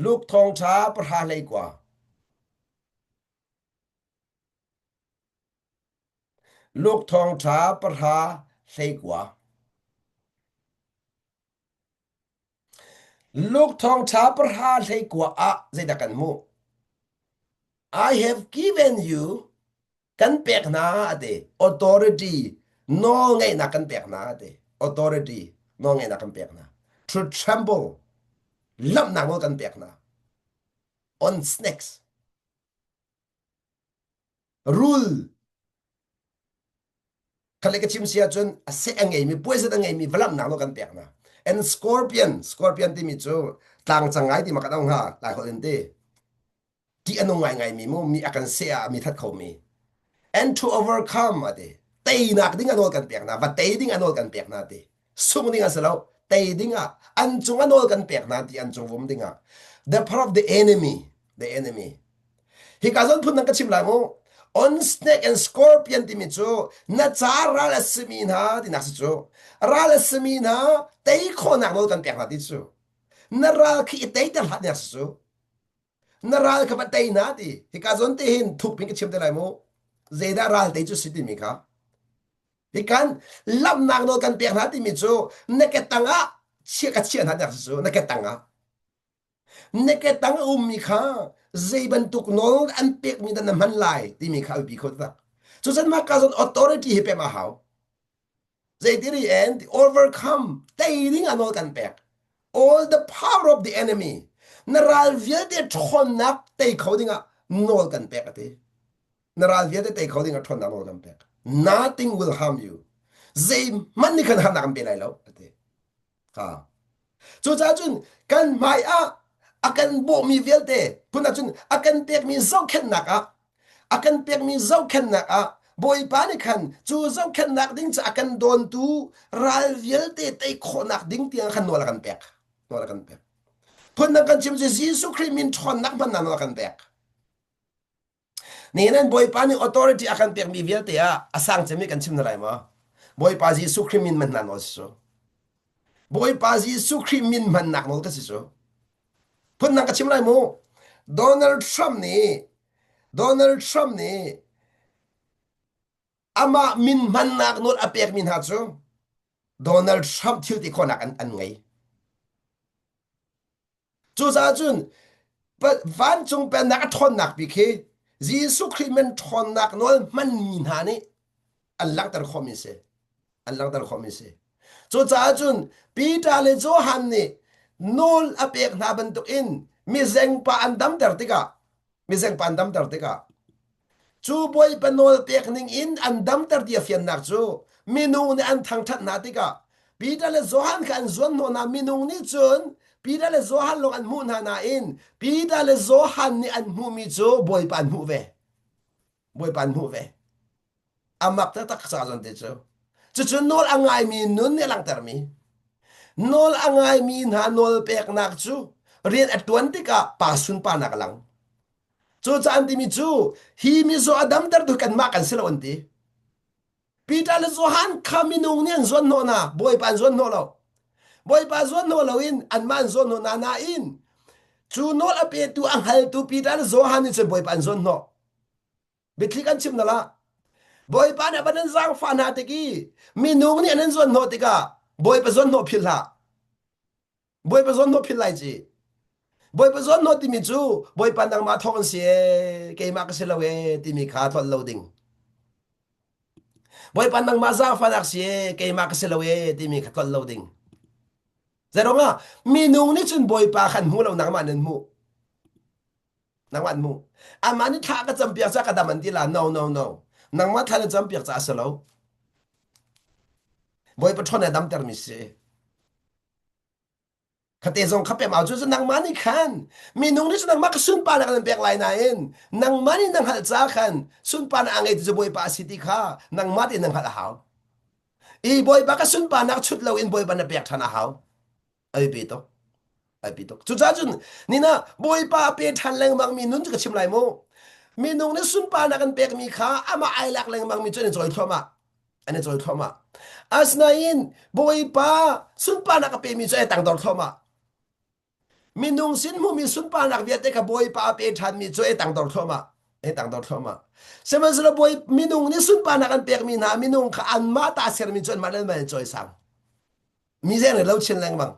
Luke thawngṭha pahra hlei kua. Luke thawngṭha pahra hlei kua. Luke thawngṭha pahra hlei kua ah zeidah kan hmuh? I have given you kan pek hna a ti. Authority nawlngeihnak kan pek hna a ti. Authority nawlngeihnak kan pek hna. To trample lamhnak nawl kan pek hna. On snakes. Rul Khat ka chim si ahcun a seh a ngeimi poison a ngeimi valamnak nawl kan pek hna. And scorpion, scorpion timi cu tlangcang ngai ti ma kan auh hnga lai holh in ti. Ṭih a nung ngaingaimi mu mi a kan seh ah mi that khomi. And to overcome a ti. Teinak ding a nawl kan pek hna, va tei ding a nawl kan pek hna ti. Sung ding a si lo, tei ding ah an cung a nawl kan pek hna ti an cung vum ding ah. The power of the enemy, the enemy. Hika zawn phun dang ka chim lai mu. On snake and scorpion timi cu na ca ral a simi hna tinak si cu. Ral a simi hna tei khawhnak nawl kan pek hna ti cu. Na ral khi i teiter hlah tinak si cu. Na ral kha va tei hna ti. Hika zawn te hin thuk pin ka chim te lai mu. Zeidah ral tei cu si timi kha. Hikan lamnak nawl kan pek hna timi cu na ke tangah chia ka chiah hna tinak si cu na ke tangah. Na ke tang a ummi kha zei bantuk nawl an pekmi dah na hman lai timi kha a biapi kho taktak. Cucun mah ka zawn authority hi pek a hau. Zeiti and overcome tei ding ah nawl kan pek. All the power of the enemy na ral vialte ṭhawnnak tei kho dingah nawl kan pek a ti. Na ral vialte tei kho dingah ṭhawnnak nawl kan pek. Nothing will harm you. Zeihmanh nih khan harnak an pe lai lo a ti. Ha. Cucaah cun kan hmai ah a kan bawhmi vialte phun ahcun a kan pekmi zohkhenhnak ah a kan pekmi zohkhenhnak ah Bawipa nih khan cu zohkhenhnak ding cu a kan dawntu ral vialte tei khawhnak ding tiang khan nawl a kan pek. Nawl a kan pek. Phundang kan chim cu Jesuh Khrih min ṭhawnnak hmannak nawl a kan pek. Nihin an Bawipa nih authority a kan pekmi vialte ah a sang cemmi kan chim hna lai maw? Bawipa Jesuh Khrih min hmannak nawl si cu. Bawipa Jesuh Khrih min hmannak nawl ka si cu. Phundang ka chim lai mu. Donald Trump nih Donald Trump nih amah min hmannak nawl a pekmi hna cu Donald Trump thil ti khawhnak an, an ngei. Cucaah cun vancung pennak a ṭhawnnak bik hi Jesuh Khrih min ṭhawnnak nawl hmanmi hna nih an langhter khawhmi a si. An langhter khawhmi a si. Cucaah cun Peter le Johan nih nawl a pek hna bantukin mizengpa an damter tikah mizengpa an damter tikah Cu Bawipa nawl pek ning in an damter ti a fiannak cu minung nih an thangṭhat hna tikah Peter le Johan kha an zuan hnawh hna. Minung nih cun Peter le Johan lawng an hmuh hna nain Peter le Johan nih an hmuhmi cu Bawipa an hmuh ve. Bawipa an hmuh ve. A mak taktak ca zawn te cu. Cucu nawl a ngaimi nun nih a langhtermi. Nawl a ngaimi hna nawl peknak cu rian a ṭuan tikah pa sunparnak a lang. Cucaah an timi cu hi mizaw a damtertu kanmah kan si lo an ti. Peter le Johan kha minung nih an zuan hnawh hna, Bawipa an zuan hnawh lo. Bawipa zuan hnawh loin anmah an zuan hnawh hna nain cu nawl a petu a hngaltu Peter le Johan nih cun Bawipa an zuan hnawh. Biathli kan chim na la. Bawipa nih a van an zaangfah hna tik i minung nih an an zuan hnawh tikah Bawipa zuan hnawh philh hlah. Bawipa zawn hnawh philh lai ci. Bawipa zawn hnawh timi cu Bawipa nangmah thawk an si ee, keimah ka si lo ee timi kha tlolh lo ding. Bawipa nangmah zaangfahnak si ee, keimah ka si lo ee timi kha tlolh lo ding. Zeirong ah minung nih cun Bawipa khan hmu lo nangmah nan hmuh. Nangmah an hmuh. Amah nih thla ka campiak ca ka dam an ti la. No, no, no. Nangmah thla na campiak ca a si lo. Bawipa ṭhawn a damtermi si. Khate zong kha pem au cu nangmah nih khan minung nih cun nangmah ka sunparnak nan pek lai nain nangmah nih na hngalh ca khan sunparnak a ngei tu cu Bawipa a si ti kha nangmah tein na hngalh a hau. I Bawipa ka sunparnak chut loin Bawipa na pek ṭhan a hau. Ai pe tuk. Ai pe tuk. Cucaah cun nina Bawipa a pe ṭhan lengmang mi nun cu ka chim lai mu. Minung nih sunparnak an pekmi kha amah ai lak lengmang mi cu an i cawi thluahmah. An i cawi thluahmah. Asinain Bawipa sunparnak a pemi cu ai tangdor thluahmah. Minung sin hmumi sunparnak vialte kha Bawipa a pe ṭhanmi cu ai tangdor thluahmah. Ai tangdor thluahmah. Sihmanhsehlaw Bawi minung nih sunparnak an pekmi hna minung kha anmah ta sermi cu anmah le anmah in cawisang. Mi zeng lo chin lengmang.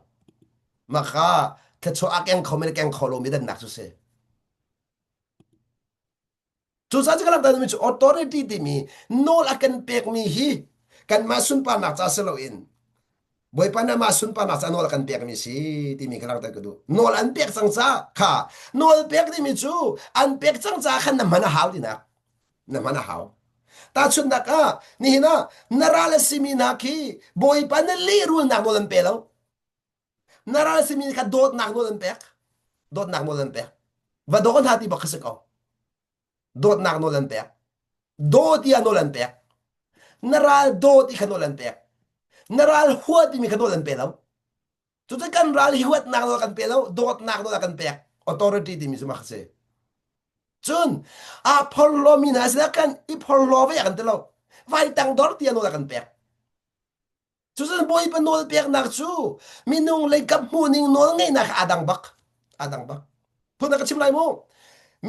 Mah kha thluachuah a keng kho mi le keng kho lomi dannak cu si. Cucaah cu ka langhter cu authority timi nawl a kan pekmi hi kanmah sunparnak ca si loin Bawipa nih amah sunparnak ca nawl a kan pekmi si timi ka langhter ka duh. Nawl an pek cang ca kha nawl pek timi cu an pek cang ca khan na hman a hau tinak na hman a hau. Tahchunhnak ah nihin ah na ral a simi hna khi Bawipa na lehrulnak nawl an pe lo. Na ral simi kha dawtnak nawl an pek. Dawtnak nawl an pek. Va daw hna ti bak kha si ko. Dawtnak nawl an pek. Daw tiah nawl an pek. Na ral daw ti kha nawl an pek. Na ral hua timi kha nawl an pe lo. Cucu kan ral hi huatnak nawl kan pe lo, dawtnak nawl kan pek. Authority timi cu mah kha si. Cun aa phorhlawmi hna sinah kan i phorhlaw ve a kan ti lo. Vai tangdor tiah nawl a kan pek. Cucun Bawipa nawl peknak cu minung leikap hmuhning nawl ngeihnak aa dang bak. Aa dang bak. Phun ka chim lai mu.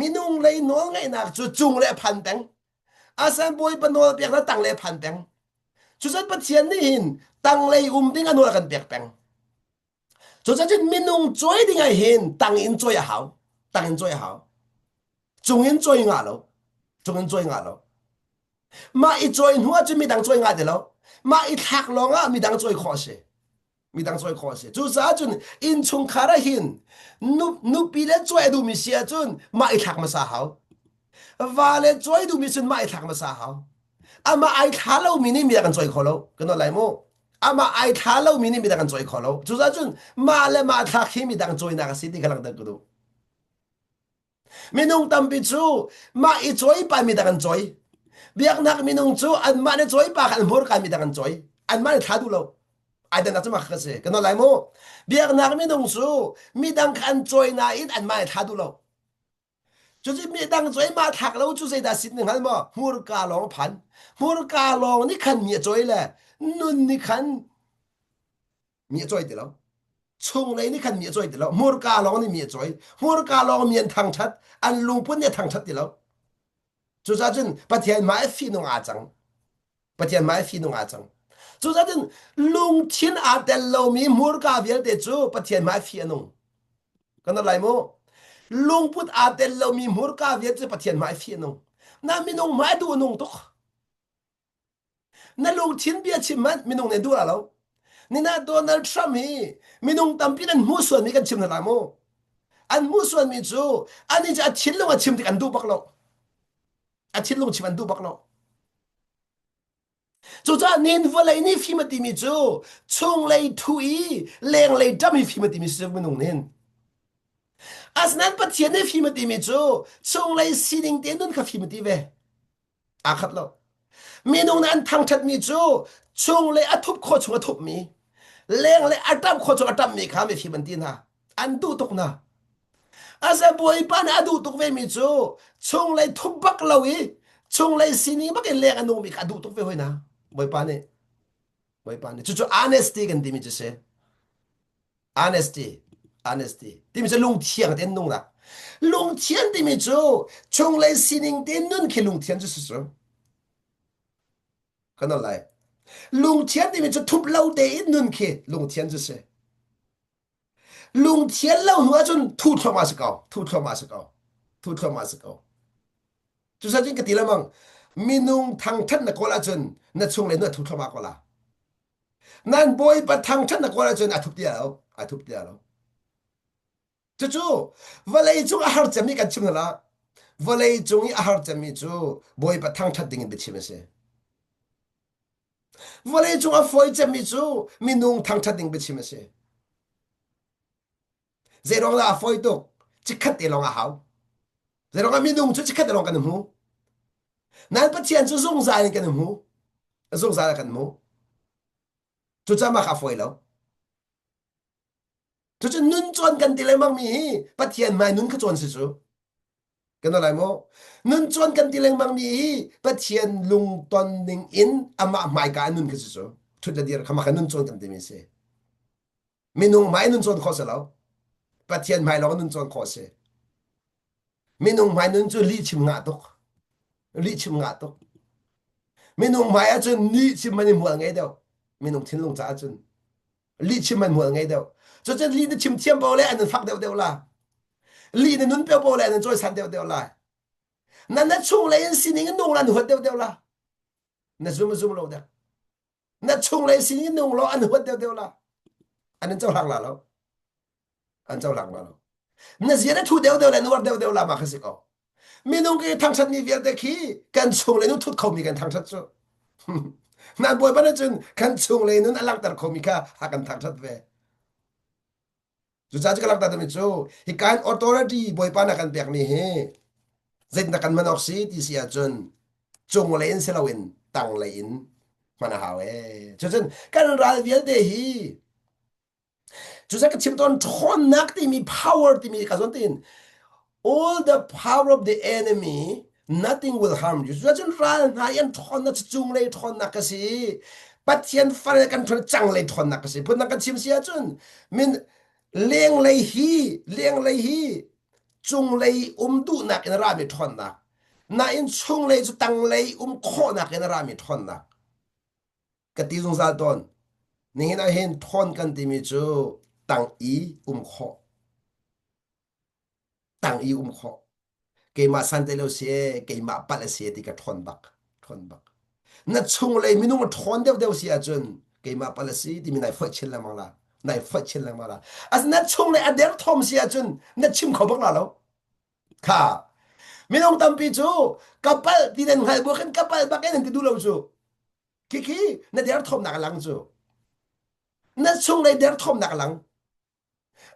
Minung lei nawl ngeihnak cu cung le phan peng. Asan Bawipa nawl peknak tang le phan peng. Cucun Pathian nih hin tanglei um ding a nawl a kan pek peng. Cucun minung cawi ding ah hin tang in cawi a hau. Tang in cawi a hau. Cung in cawi ngah lo. Cung in cawi ngah lo. Mah i cawi hnu ahcun midang cawi ngah ti lo. Mah i thlak lawng ah midang cawi khawh a si. Midang cawi khawh a si. Cucaah cun innchungkhar ah hin nupi le cawi a duhmi si ahcun mah i thlak hmasa hau. Va le cawi duhmi cun mah i thlak hmasa hau. Amah ai thla lomi nih midang kan cawi kho lo. Kan nawl lai mu. Amah ai thla lomi nih midang kan cawi kho lo. Cucaah cun mah le mah thlak hi midang cawinak a si ti kha langhter ka duh. Minung tampi cu mah i cawi pa midang an cawi. Biaknak minung cu anmah nih cawi pa kha an hmurka midang an cawi. Anmah nih thla duh lo. Ai dannak cu mah kha si. Kan nawl lai mu. Biaknak minung cu midang kha an cawi nain anmah nih thla duh lo. Cucu midang cawi mah thlak lo cu zeidah sit na hngal maw? Hmurka lawng phan. Hmurka lawng nih khan mi a cawi le nun nih khan mi a cawi ti lo chunglei nih khan mi a cawi ti lo hmurka lawng nih mi a cawi hmurka lawng mi an thangthat an lungput nih a thangthat ti lo cucaah cun Pathian mah i fihnung aa cang Pathian mah i fihnung aa cang cucaah cun lungthin aa tel lomi hmurka vialte cu Pathian mah i fih a nung kan lai mu lungput aa tel lomi hmurka vialte cu Pathian mah i fih a nung na minung mah duh a nung tuk Na lungthin bia chim hmanh minung nih duh lo. Nina Donald Trump hi minung tampi an hmuh sualmi kan chim hna la mu. An hmuh sualmi cu ani cu a thinlung a chim tik an duh bak lo. A thinlung chim an duh bak lo. Cucaah nin vawlei nih fim a timi cu chunglei thu i lenglei ṭam hi fim a timi si minung nin. Asinain Pathian nih fim a timi cu chunglei sining te nun kha fim a ti ve. Aa khat lo. Minung nih an thangṭhatmi cu chunglei a thup khawh chung a thupmi, lenglei a ṭamh khawh chung a ṭamhmi kha mifim an ti hna. An duh tuk hna. Asa Bawipa nih a duh tuk vemi cu chunglei thup bak lo i chunglei sining bak in leng a nungmi kha a duh tuk ve hoi hna. Bawipa nih. Bawipa nih. Cucu honesty kan timi cu si. Honesty, honesty timi cu lungthiang tein nungnak. Lungthian timi cu chunglei sining tein nun khi lungthian cu si cu. Kan lai. Lungthian timi cu thup lo tein nun khi lungthian cu si. Lungthian lo hnu ahcun thu thluahmah si ko, thu thluahmah si ko, thu thluahmah si ko. Cucaah ka ti lemang, minung thangthat na kawl ahcun na chunglei nu a thu thluahmah ko la. Nan bawipa thangṭhat na kawl ahcun a thup ti lo. Ai thup ti lo. Cucu vawlei cung a har cemmi kan chim hna Vawlei cung i a har cemmi cu Bawipa thangṭhat ding in biachim a si. Vawlei cung a fawi cemmi cu minung thangṭhat ding biachim a si. Zeiruang dah a fawi tuk? Chikkhat te lawng a hau. Zeiruang ah minung cu chikkhat te lawng kan hmu. Nain Pathian cu zungzal in kan hmu. Zungzal kan hmu. Cucaah mah kha a fawi lo. Cucu nun cawn kan ti lengmang mi hi Pathian hmai nun kha cawn si cu. Kan lai maw? Nun cawn kan ti lengmang mi hi Pathian lungton ning in amah hmaika nun kha si cu. Thut le dir kha mah kha nun cawn kan timi si. Minung hmai nun cawn khawh si lo. Pathian hmai lawng nun cawn khawh si. Minung hmai nun cu lih chim ngah tuk. Lih chim ngah tuk. Minung hmai ahcun lih chim man i hmual ngei deuh. Minung thinlung caah cun lih chim man hmual ngei deuh. Cucun lih na chim thiam po le an in fak deuh deuh la. Lih na nun peo po le an in cawisan deuh deuh la. Na na chung lei in sining in nung la an huat deuh deuh la. Na zum zum lo dek. Na chung lei sining in nung lo an huat deuh deuh la. An in cohlang la lo. An cohlang la lo. Na zia na thu deuh deuh le na uar deuh deuh la ma kha si ko. Minung ke thangṭhat mi vialte khi kan chung le nun thut khomi kan thangṭhat cu. Nan bawipa nih cun kan chung le nun a langhter khomi kha a kan thangṭhat ve. Cucaah cu ka langhter mi cu hi kan authority bawipa na kan pekmi hi zeitindah kan hman awk si ti si ahcun cunglei in si loin tanglei in hman a hau ee. Cucun kan ral vialte hi Cucaah ka chim tawn ṭhawnnak timi power timi ka zawn tiin all the power of the enemy nothing will harm you. Cucun ral hna i an ṭhawnnak cu cunglei ṭhawnnak ka si. Pathian fale kan ṭhawn canglei ṭhawnnak ka si. Phundang kan chim si ahcun min lenglei hi lenglei hi cunglei um duhnak in a rami ṭhawnnak. Nain chunglei cu tanglei um khawhnak in a rami ṭhawnnak. Ka ti zungzal tawn. Nihin ah hin thawn kan timi cu tang i um khawh. Tang i um khawh. Keimah sante lo si e, keimah palh a si e ti ka thawn bak. Thawn bak. Na chunglei minung a thawn deuhdeuh si ahcun keimah palh a si timi nai foih chin lengmang la. Nai foih chin lengmang la. As na chunglei a der thom si ahcun na chim kho bak la lo. Kha. Minung tampi cu ka palh ti nan hngalh bu khin ka palh bak in an ti duh lo cu. Khikhi na derthawmnak a lang cu. Na chunglei derthawmnak a lang.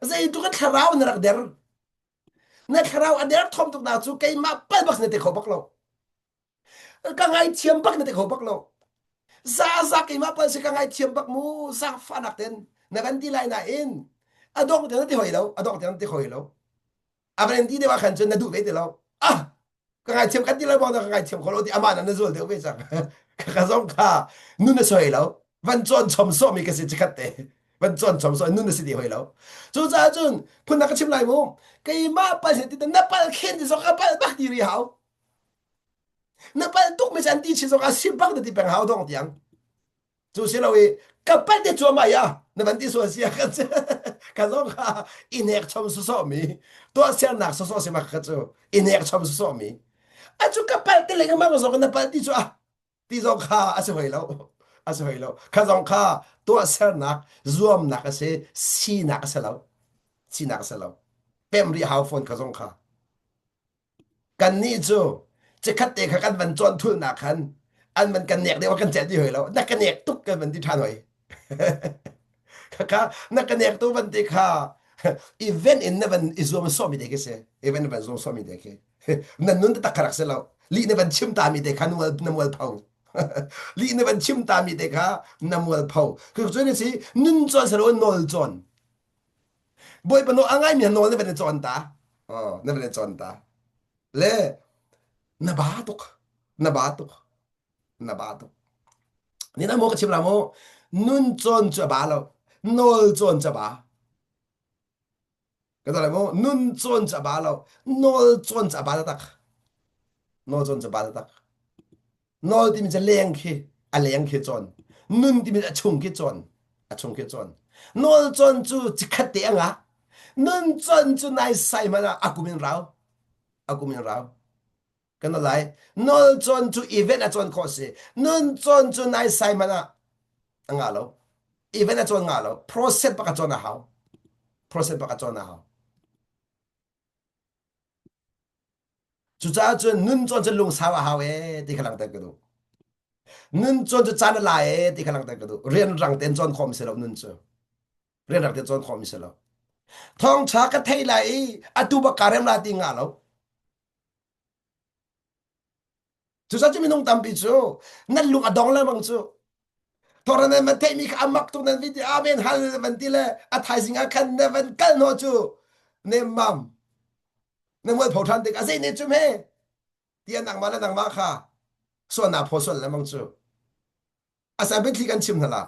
Zeitluk in thlarau na rak der. Na thlarau a derthawm tuk nak cu keimah pal bak na ti kho bak lo. Ka ngaithiam bak na ti kho bak lo. Za za keimah pal si ka ngaithiam bak mu zaangfahnak ten na kan ti lai nain a dong tiang na ti hoi lo a dong tiang na ti hoi lo a van ti deuh ah khan cun na duh ve ti lo ah ka ngaithiam kan ti lo bang ka ngaithiam kho lo ti amah na zual deuh ve cang ka zong kha nun a soi lo van cawn chom sawh mi ka si chikhat te van cawn chom sawh nun a si ti hoi lo cucaah cun phun na ka chim lai mu keimah pal ti na pal khen ti zong ka pal bak ti ri hau na pal tuk mi chan ti chi zong a sim bak na ti peng hau dong tiang Cu si lo i ka palh te cuahmah ya na van ti sual sia kan ka zong kha i nek chom sawsawh mi tuahsernak sawsawh si mak kha cu i nek chom sawsawh mi a cu ka palh te lengmang zong na palh ti cu a ti zong kha a si hoi lo a si hoi lo kha zong kha tuahsernak zuamnak a si sinak a si lo sinak a si lo pem rih hau fawn kha zong kha Kannih cu chikkhat te kha kan van cawn thulnak khan an van kan nek deuh kan celh ti hoi lo na ka nek tuk kan van ti ṭhan hoi khakha na ka nek tu van ti kha event in na van i zuam sawmi te khi si event na van zuam sawmi te khi na nun tak kha rak si lo lih na van chim ta mi te kha na mual na mual pho lih na van chim ta mi te kha na mual pho cu cun si nun cawn selo nawl cawn Bawipa nawl a ngaimi nawl na van i cawn ta. Oh, na van i cawn ta. Le na ba tuk. Na ba tuk. Na ba tuk. Ni na mo ka chim la mo nun cawn cu a ba lo. Nawl cawn cu a ba. Ka lai mo nun cawn cu a ba lo. Nawl cawn cu a ba tak. Nawl cawn cu a ba tak. Nawl timi cu leng khi a leng khi cawn. Nun timi a chung khi cawn. A chung khi cawn. Nawl cawn cu cikhat te a ngah. Nun cawn cu nai sai hmanh ah a kum in rau. A kum in rau. Kan lai. Nawl cawn cu event a cawn khawh si. Nun cawn cu nai sai hmanh ah a ngah lo. Event a cawn ngah lo. Process bak a cawn a hau. Process bak a cawn a hau. Cucaah cun nun cawn cu lungsau a hau ee ti kha langhter ka duh. Nun cawn cu caan a la ee ti kha langhter ka duh. Rianrang tein cawn khawh mi si lo nun cu. Rianrang tein cawn khawh mi si lo. Thawngṭha ka thei lai i atu bak kaa rem la ti nga lo. Cucaah cu minung tampi cu nan lung a dong lengmang cu. Thawngṭha nan van theihmi kha a mak tuk nan vin ti amen hal nan van ti le a thaizing ah khan na van kal hnawh cu nemmam na mualpho ṭhan tik a zei ne cu hme tiah nangmah le nangmah kha sualnak phaw sual lengmang cu. Asa biathli kan chim hna la.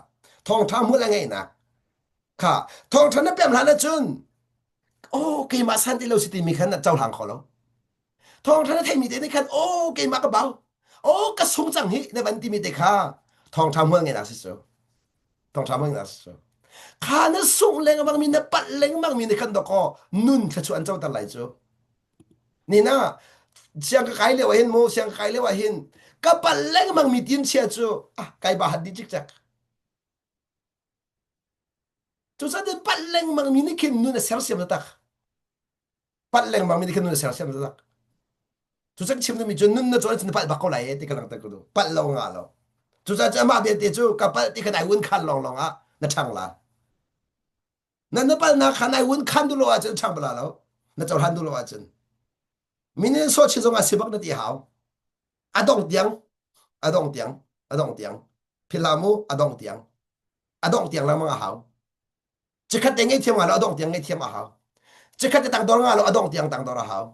Thawngṭha hmual a ngeihnak kha thawngṭha na pem hlan ahcun oh keimah san ti lo si timi khan na cohlang kho lo. Thawngṭha na theimi te nih khan oh keimah ka bau oh ka sung cang hi na van timi te kha thawngṭha hmual ngeihnak si cu. Thawngṭha hmual ngeihnak si cu. Kha na sungh lengmang mi na palh lengmang mi nih khan dawkaw nun thluachuah an coter lai cu. Nina siang ka kai lio ah hin mu siang ka kai lio ah hin ka pal lengmang mi tin chia cu ah kai ba hat di cikcek. Cu san pal lengmang mi nih khin nun a sersiam tak. Pal lengmang mi nih khin nun a sersiam tak. Cu cang chim mi cu nun na cawn cun pal bak ko lai ti ka lang ko du. Pal lo nga lo. Cu ca cu amah belte cu ka pal ti khan ai un khan long long ah na ṭhang la. Na na palnak kha nai wun khan duh lo ahcun chang bala lo. Na cohlan duh lo ahcun. Minin so chi zong ah si bak na ti hau. A dong tiang, a dong tiang, a dong tiang. Philamu a dong tiang. A dong tiang lengmang a hau. Chikhat te ngei thiam nga lo a dong tiang ngei thiam a hau. Chikhat te tangdor nga lo a dong tiang tangdor a hau.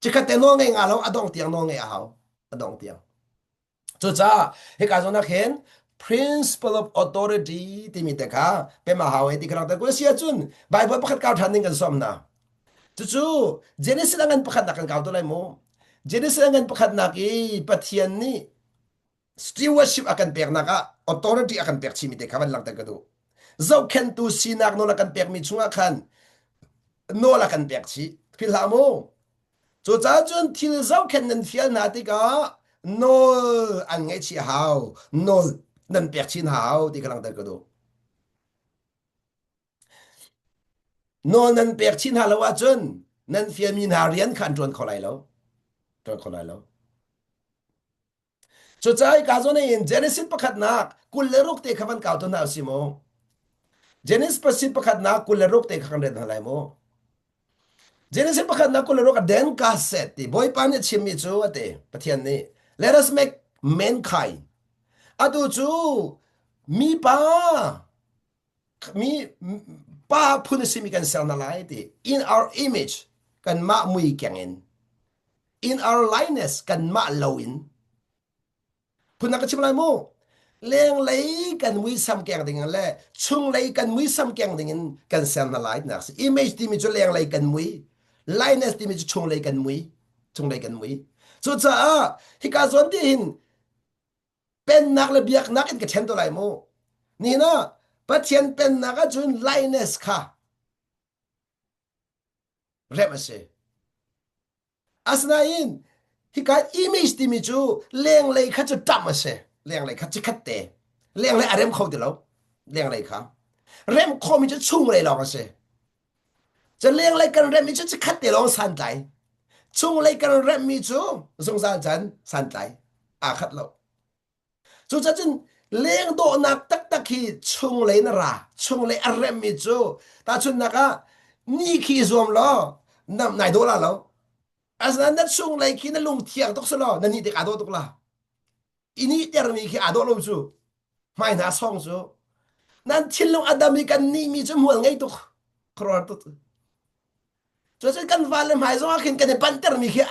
Chikhat te nawl ngei nga lo a dong tiang nawl ngei a hau. A dong tiang. Cucaah hika zawn ah khin principle of authority timi te kha pem a hau e ti kha langhter ko si ahcun Bible pakhat kau ṭhan ding kan sawm hna. Cucu Genesis a ngan pakhatnak kan kau to lai mu. Genesis a ngan pakhatnak i Pathian nih stewardship a kan peknak ah authority a kan pek chimi te kha van langhter ka duh. Zohkhenhtu sinak nawl a kan pekmi chungah khan nawl a kan pek chih. Philh hlah mu. Cucaah cun thil zohkhenh nan fial hna tikah nawl an ngaihchih a hau, nawl nan pek chin hau ti kha langhter ka duh. Nawl nan pek chin hna lo ahcun nan fialmi hna rian kha an ṭuan kho lai lo. Ṭuan kho lai lo. Cucaah hika zawn in Genesis pakhatnak 26 te kha van kau tu hna usih mu. Genesis pakhatnak 26 te kha kan rel hna lai mu. Genesis pakhatnak 26 a then God said ti Bawipa nih a chimmi cu a ti Pathian nih let us make mankind atu cu mipa mi pa phun a simi kan ser hna lai ti in our image kanmah mui keng in in our likeness kanmah lo in phun ka chim lai mu lenglei kan muisam keng ding le chunglei kan muisam keng ding in kan ser hna lai nak si image timi cu lenglei kan mui likeness timi cu chunglei kan mui chunglei kan mui cucaah hika zawn ti hin pennak le biaknak in ka ṭhen to lai mu nihin ah Pathian pennak ahcun likeness kha remh a si asinain hika image timi cu lenglei kha cu ṭamh a si lenglei kha cikhat te lenglei a rem kho ti lo lenglei kha rem khawhmi cu chunglei lawng a si cu lenglei kan remmi cu cikhat te lawng santlai chunglei kan remmi cu zungzal can santlai aa khat lo Cucaah cun leng dawhnak taktak hi chunglei na ra chunglei a remmi cu tahchunhnak ah ni khi i zuam law na nai dawh la lo asinain na chunglei khi na lung thiang tuk si law na nih tik aa dawh tuk la i nih termi khi aa dawh lo cu hmai hna song cu nan thinlung a dam i kan nih mi cu hmual ngei tuk khuaruahhar tuk Cucun kan vale hmai zong ah khin kan i panhtermi khi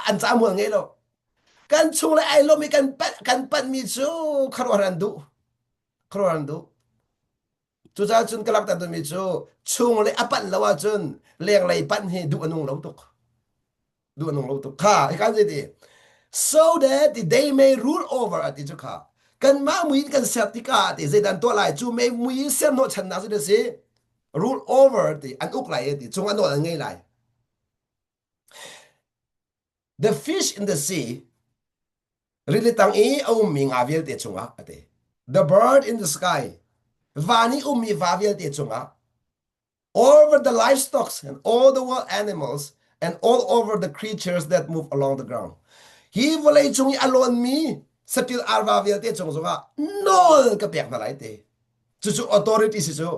an ca mual ngei lo. Kan chung le ai lawm i kan panh kan panhmi cu khuaruahhar an duh. Khuaruahhar an duh. Cucaah cun ka langhter duhmi cu chung le a panh lo ahcun lenglei panh hi duh a nung lo tuk. Duh a nung lo tuk. Kha hi kan ti. So that they may rule over ati cu kha. Kanmah mui in kan ser tikah ti zeidan tuah lai cu mei mui in ser hnawhchannak cu si rule over ti an uk lai ti cung a nawl an ngei lai the fish in the sea rili tang i a ummi nga vialte chungah ati the bird in the sky van i ummi va vialte chungah. Over the livestock and all the wild animals and all over the creatures that move along the ground. Hi vawlei cung i a lawnmi satil arva vialte cung zongah nawl ka pek hna lai te. Cucu authority si cu.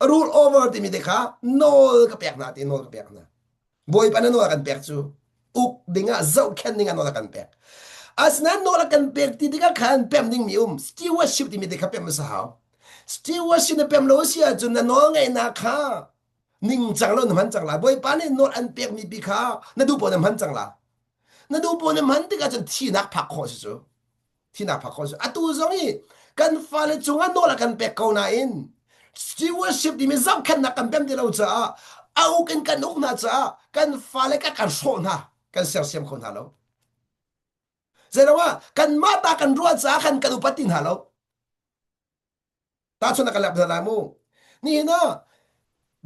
Rule over timi te kha nawl ka pek hna ti nawl ka pek hna. Bawipa na nawl a kan pek cu uk dingah zohkhenh dingah nawl a kan pek. Asinain nawl a kan pek ti tikah khan pem dingmi um stewardship timi te kha pem a si hau. Stewardship na pem lo a si ahcun na nawl ngeihnak kha ningcang lo na hman cang lai. Bawipa nih nawl an pekmi pi kha na duh paoh na hman cang la. Na duh paoh na hman tikah cun thihnak phak khawh si cu. Thinak phak khawh si. Atu zong i kan fale cungah nawl a kan pek ko nain stewardship timi zohkhenhnak kan pem ti lo caah a uk in kan uk hna caah kan fale kan kan hrawh hna kan sersiam kho hna lo. Zeiruangah kanmah ta kan ruah caah khan kan upat ti hna lo. Tahchun ka lep lai mu. Nihin ah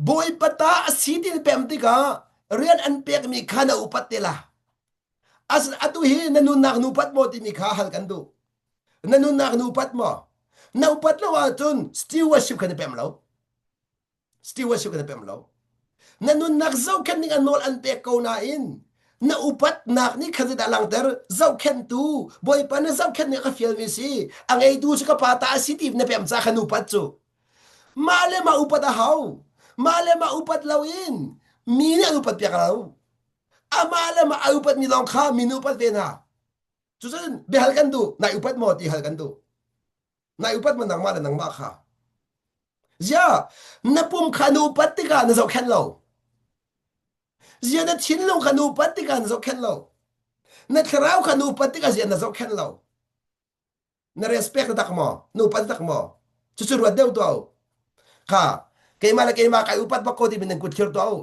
Bawipa ta a si ti pem tikah rian an pekmi kha na upat te la. As atu hi na nunnak nu upat maw timi kha hal kan duh. Na nunnak nu upat maw? Na upat lo ahcun stewardship kha na pem lo. Stewardship kan pem lo. Na nunnak zohkhenh ning an nawl an pek ko nain na upatnak nih khan zeidah langhter zohkhenhtu bawipa na zohkhenh ning a ka fialmi si a ngeitu cu ka pa ta a si ti na pem ca khan upat cu mah le mah upat a hau mah le mah upat loin mi nih an upat piak lo amah le mah a upatmi lawng kha mi nih upat ve hna cucun biahal kan duh nai upat maw ti hal kan duh nai upat maw nangmah le nangmah kha Zia na pum kha na upat tikah na zohkhenh lo. Zia na thinlung kha na upat tikah na zohkhenh lo. Na thlarau kha na upat tikah zia na zohkhenh lo. Na respect tak maw? Na upat tak maw? Cucu ruat deuh tuah u. Kha keimah le keimah kai upat bak ko timi nan kut thlir tuah u.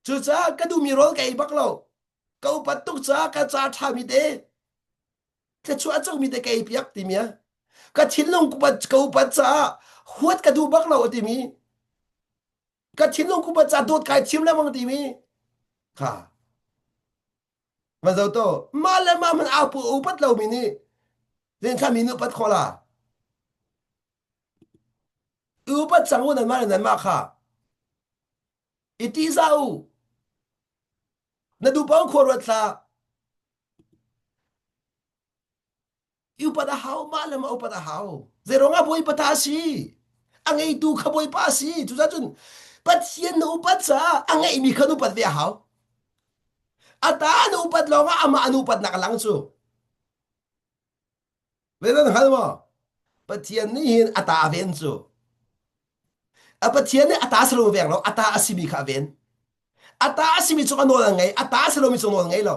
Cucaah ka duhmi rawl ka ei bak lo. Ka upat tuk caah ka ca ṭhami te thluachuah a comi te ka ei piak timi a ka thinlung ka upat caah huat ka duh bak lo a timi ka thinlung upat caah dawt kai thim lengmang timi kha ma zo to mah le mah man au pu upat lomi nih zein thla mi nih upat khawh la upat cang u nan mah le nan mah kha i ti za u na duh paoh khua ruat hlah Upat a hau, mah le mah upat a hau. Zeiruangah Bawipa ta a si? A ngeitu kha Bawipa a si. Cucaah cun Pathian na upat caah a ngeihmi kha na upat ve a hau. A ta na upat lawngah amah an upatnak a lang cu. Ve nan hngal maw? Pathian nih hin a ta a ven cu. A Pathian nih a ta si lo veng lo, a ta a simi kha a ven. A ta a simi cu a nawl a ngei, a ta a si lomi cu nawl a ngei lo.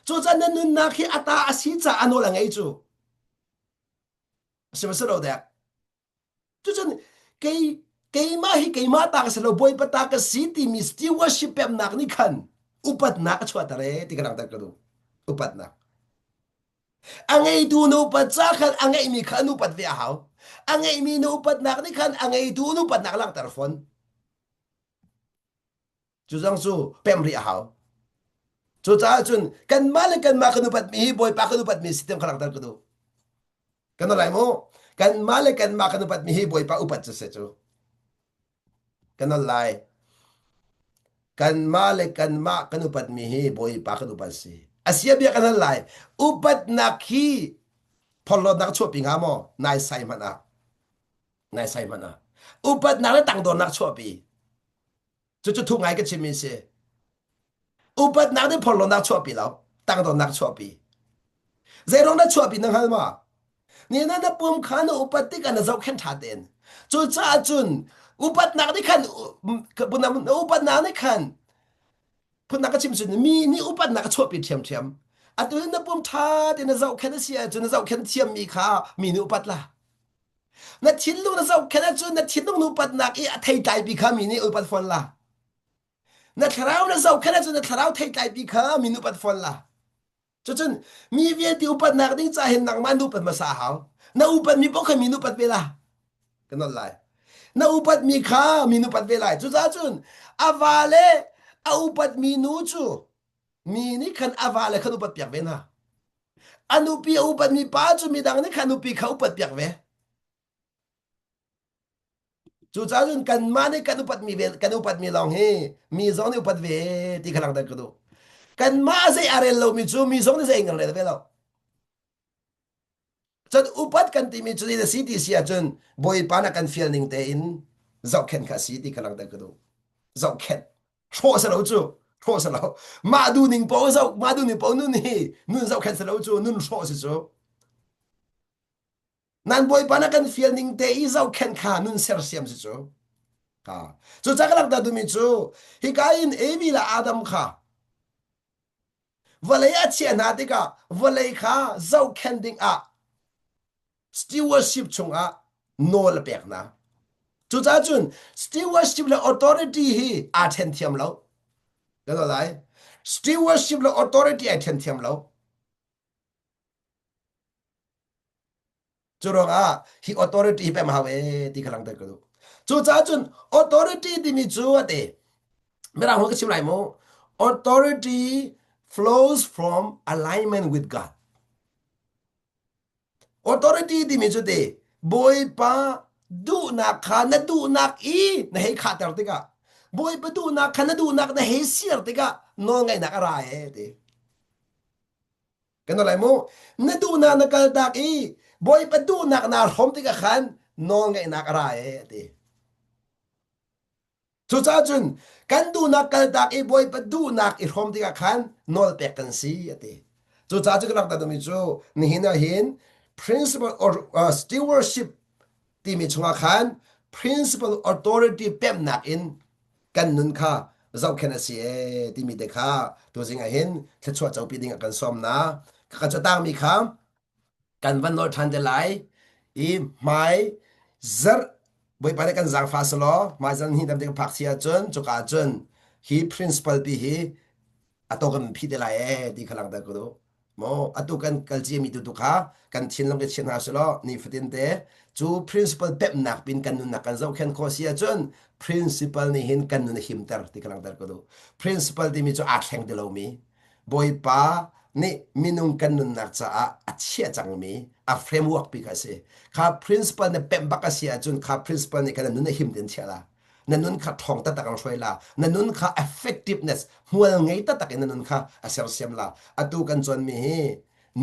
Cucaah na nunnak hi a ta a si caah a nawl a ngei cu. A si maw si lo dek? Cucun kei keimah hi keimah ta ka si lo, Bawipa ta ka si timi stewardship pemnak nih khan upatnak a chuahter ee ti ka langhter ka duh. Upatnak. A ngeitu na upat ca khan a ngeihmi kha an upat ve a hau. A ngeihmi na upatnak nih khan a ngeitu na upatnak langhter fawn. Cu zong cu pem rih a hau. Cucaah cun kanmah le kanmah kan upatmi hi Bawipa kan upatmi si tiang ka langhter ka duh. Kan lai mu. Kanmah le kanmah kan upatmi hi Bawipa upat cu si cu. Kan lai. Kanmah le kanmah kan upatmi hi Bawipa kan upat si. Asia bia kan hal lai. Upatnak hi phorhlawtnak chuahpi hnga maw? Nai sai hmanh ah. Nai sai hmanh ah. Upatnak le tangdornak chuahpi. Cucu thu ngai ka chimmi si. Upatnak nih phorhlawtnak chuahpi lo, tangdornak chuahpi. Zeiruang dah chuahpi na hngal maw? Ni na na pum kha na upat tikah na zohkhenh ṭha tein. Cucaah cun upatnak nih khan na upatnak nih khan phunnak ka chim cun mi nih upatnak a chuahpi ṭhiamṭhiam. Atu na pum ṭha tein na zohkhenh a si ahcun na zohkhenh thiammi kha mi nih upat la. Na thinlung na zohkhenh ahcun na thinlung na upatnak i a theitlaipi kha mi nih upat fawn la. Na thlarau na zohkhenh ahcun na thlarau theitlaipi kha mi nih upat fawn la. Cucun mi vialte upatnak ding ca hin nangmah na upat hmasa a hau. Na upatmi paoh kha mi nih upat ve la. Ka nolh lai. Na upatmi kha mi nih upat ve lai. Cucaah cun a va le a upatmi nu cu mi nih khan a va le khan upat piak ve hna. A nupi a upatmi pa cu midang nih khan nupi kha upat piak ve. Cucaah cun kanmah nih kan upatmi ve kan upatmi lawng hi mi zong nih upat ve ti kha langhter ka duh. Kanmah zei a rel lomi cu mi zong nih zei an rel ve lo. Cun upat kan timi cu na si ti si ahcun Bawipa na kan fial ning tein zohkhenh kha a si ti kha langhter ka duh. Zohkhenh. Hrawh si lo cu. Hrawh si lo. Mah duh ning paoh zoh, mah duh ning paoh nun hi nun zohkhenh si lo cu, nun hrawh si cu. Nan Bawipa na kan fial ning te i zohkhenh kha nun sersiam si cu. Ha. Cu ca ka langhter duhmi cu hika in Evi le Adam kha vawlei a chiah hna tikah vawlei kha zohkhenh dingah stewardship chungah nawl a pek hna. Cucaah cun stewardship le authority hi aa ṭhen thiam lo. Kan lai. Stewardship le authority ai ṭhen thiam lo. Cu ruangah hi authority hi pem hau e ti kha langhter ka duh. Cucaah cun authority timi cu a ti. Mirang holh ka chim lai mu. Authority flows from alignment with God. Authority timi cu ti Bawipa duhnak kha na duhnak i na hei khahter tikah Bawipa duhnak kha na duhnak na hei siar tikah nawlngaihnak a ra e ti. Kan lai mu. Na duhnak na kaltak i Bawipa duhnak naa hrawm tikah khan nawlngaihnak a ra e a ti. Cucaah cun kan duhnak kaltak i Bawipa duhnak i hrawm tikah khan nawlpek kan si a ti. Cucaah cu ka rak timi cu nihin ah hin principle or uh, stewardship timi chungah khan principle authority pemnak in kan nun kha zohkhenh a si ee timi te kha tuzing ah hin thluachuah copi ding ah kan sawm na ka catangmi kha kan van nawl ṭhan te lai i hmai zarh Bawipa nih kan zaangfa selaw hmai zarh hnih dam te kan phak si ahcun cuka ahcun hi principal pi hi a to kan phi te lai ee ti kha langhter ka duh maw atu kan kal ciami tu tu kha kan thinlung ke chiah hna selaw nifatin te cu principal pemhnak pin kan nunnak kan zohkhen khawh si ahcun principal nih hin kan nun a himter ti kha langhter ka duh principal timi cu aa thleng ti lomi Bawipa nih minung kan nunnak caah a chiah cangmi a framework pi kha a si kha principal na pemh bak a si ahcun kha principal nih khan na nun a him tin chiah la na nun kha ṭhawng taktak an hruai la na nun kha effectiveness hmual ngei taktak in na nun kha a sersiam la atu kan cawnmi hi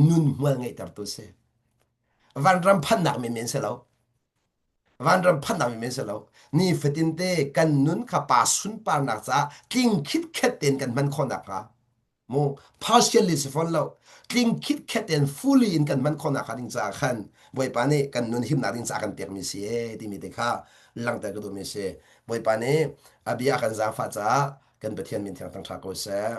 nun hmual ngeihtertu si vanram phannak men men si lo vanram phannak men men si lo ni fatin te kan nun kha pa sunparnak caah tling khitkhet tein kan hman khawhnak hnga mu partially si fawn lo tling khitkhet in fully in kan hman khawhnak hnga ding caah khan Bawipa nih kan nun himnak ding caah kan pekmi si e timi te kha langhter ka duhmi si Bawipa nih a bia kan zaangfah caah kan Pathian min thiang thangṭha ko seh.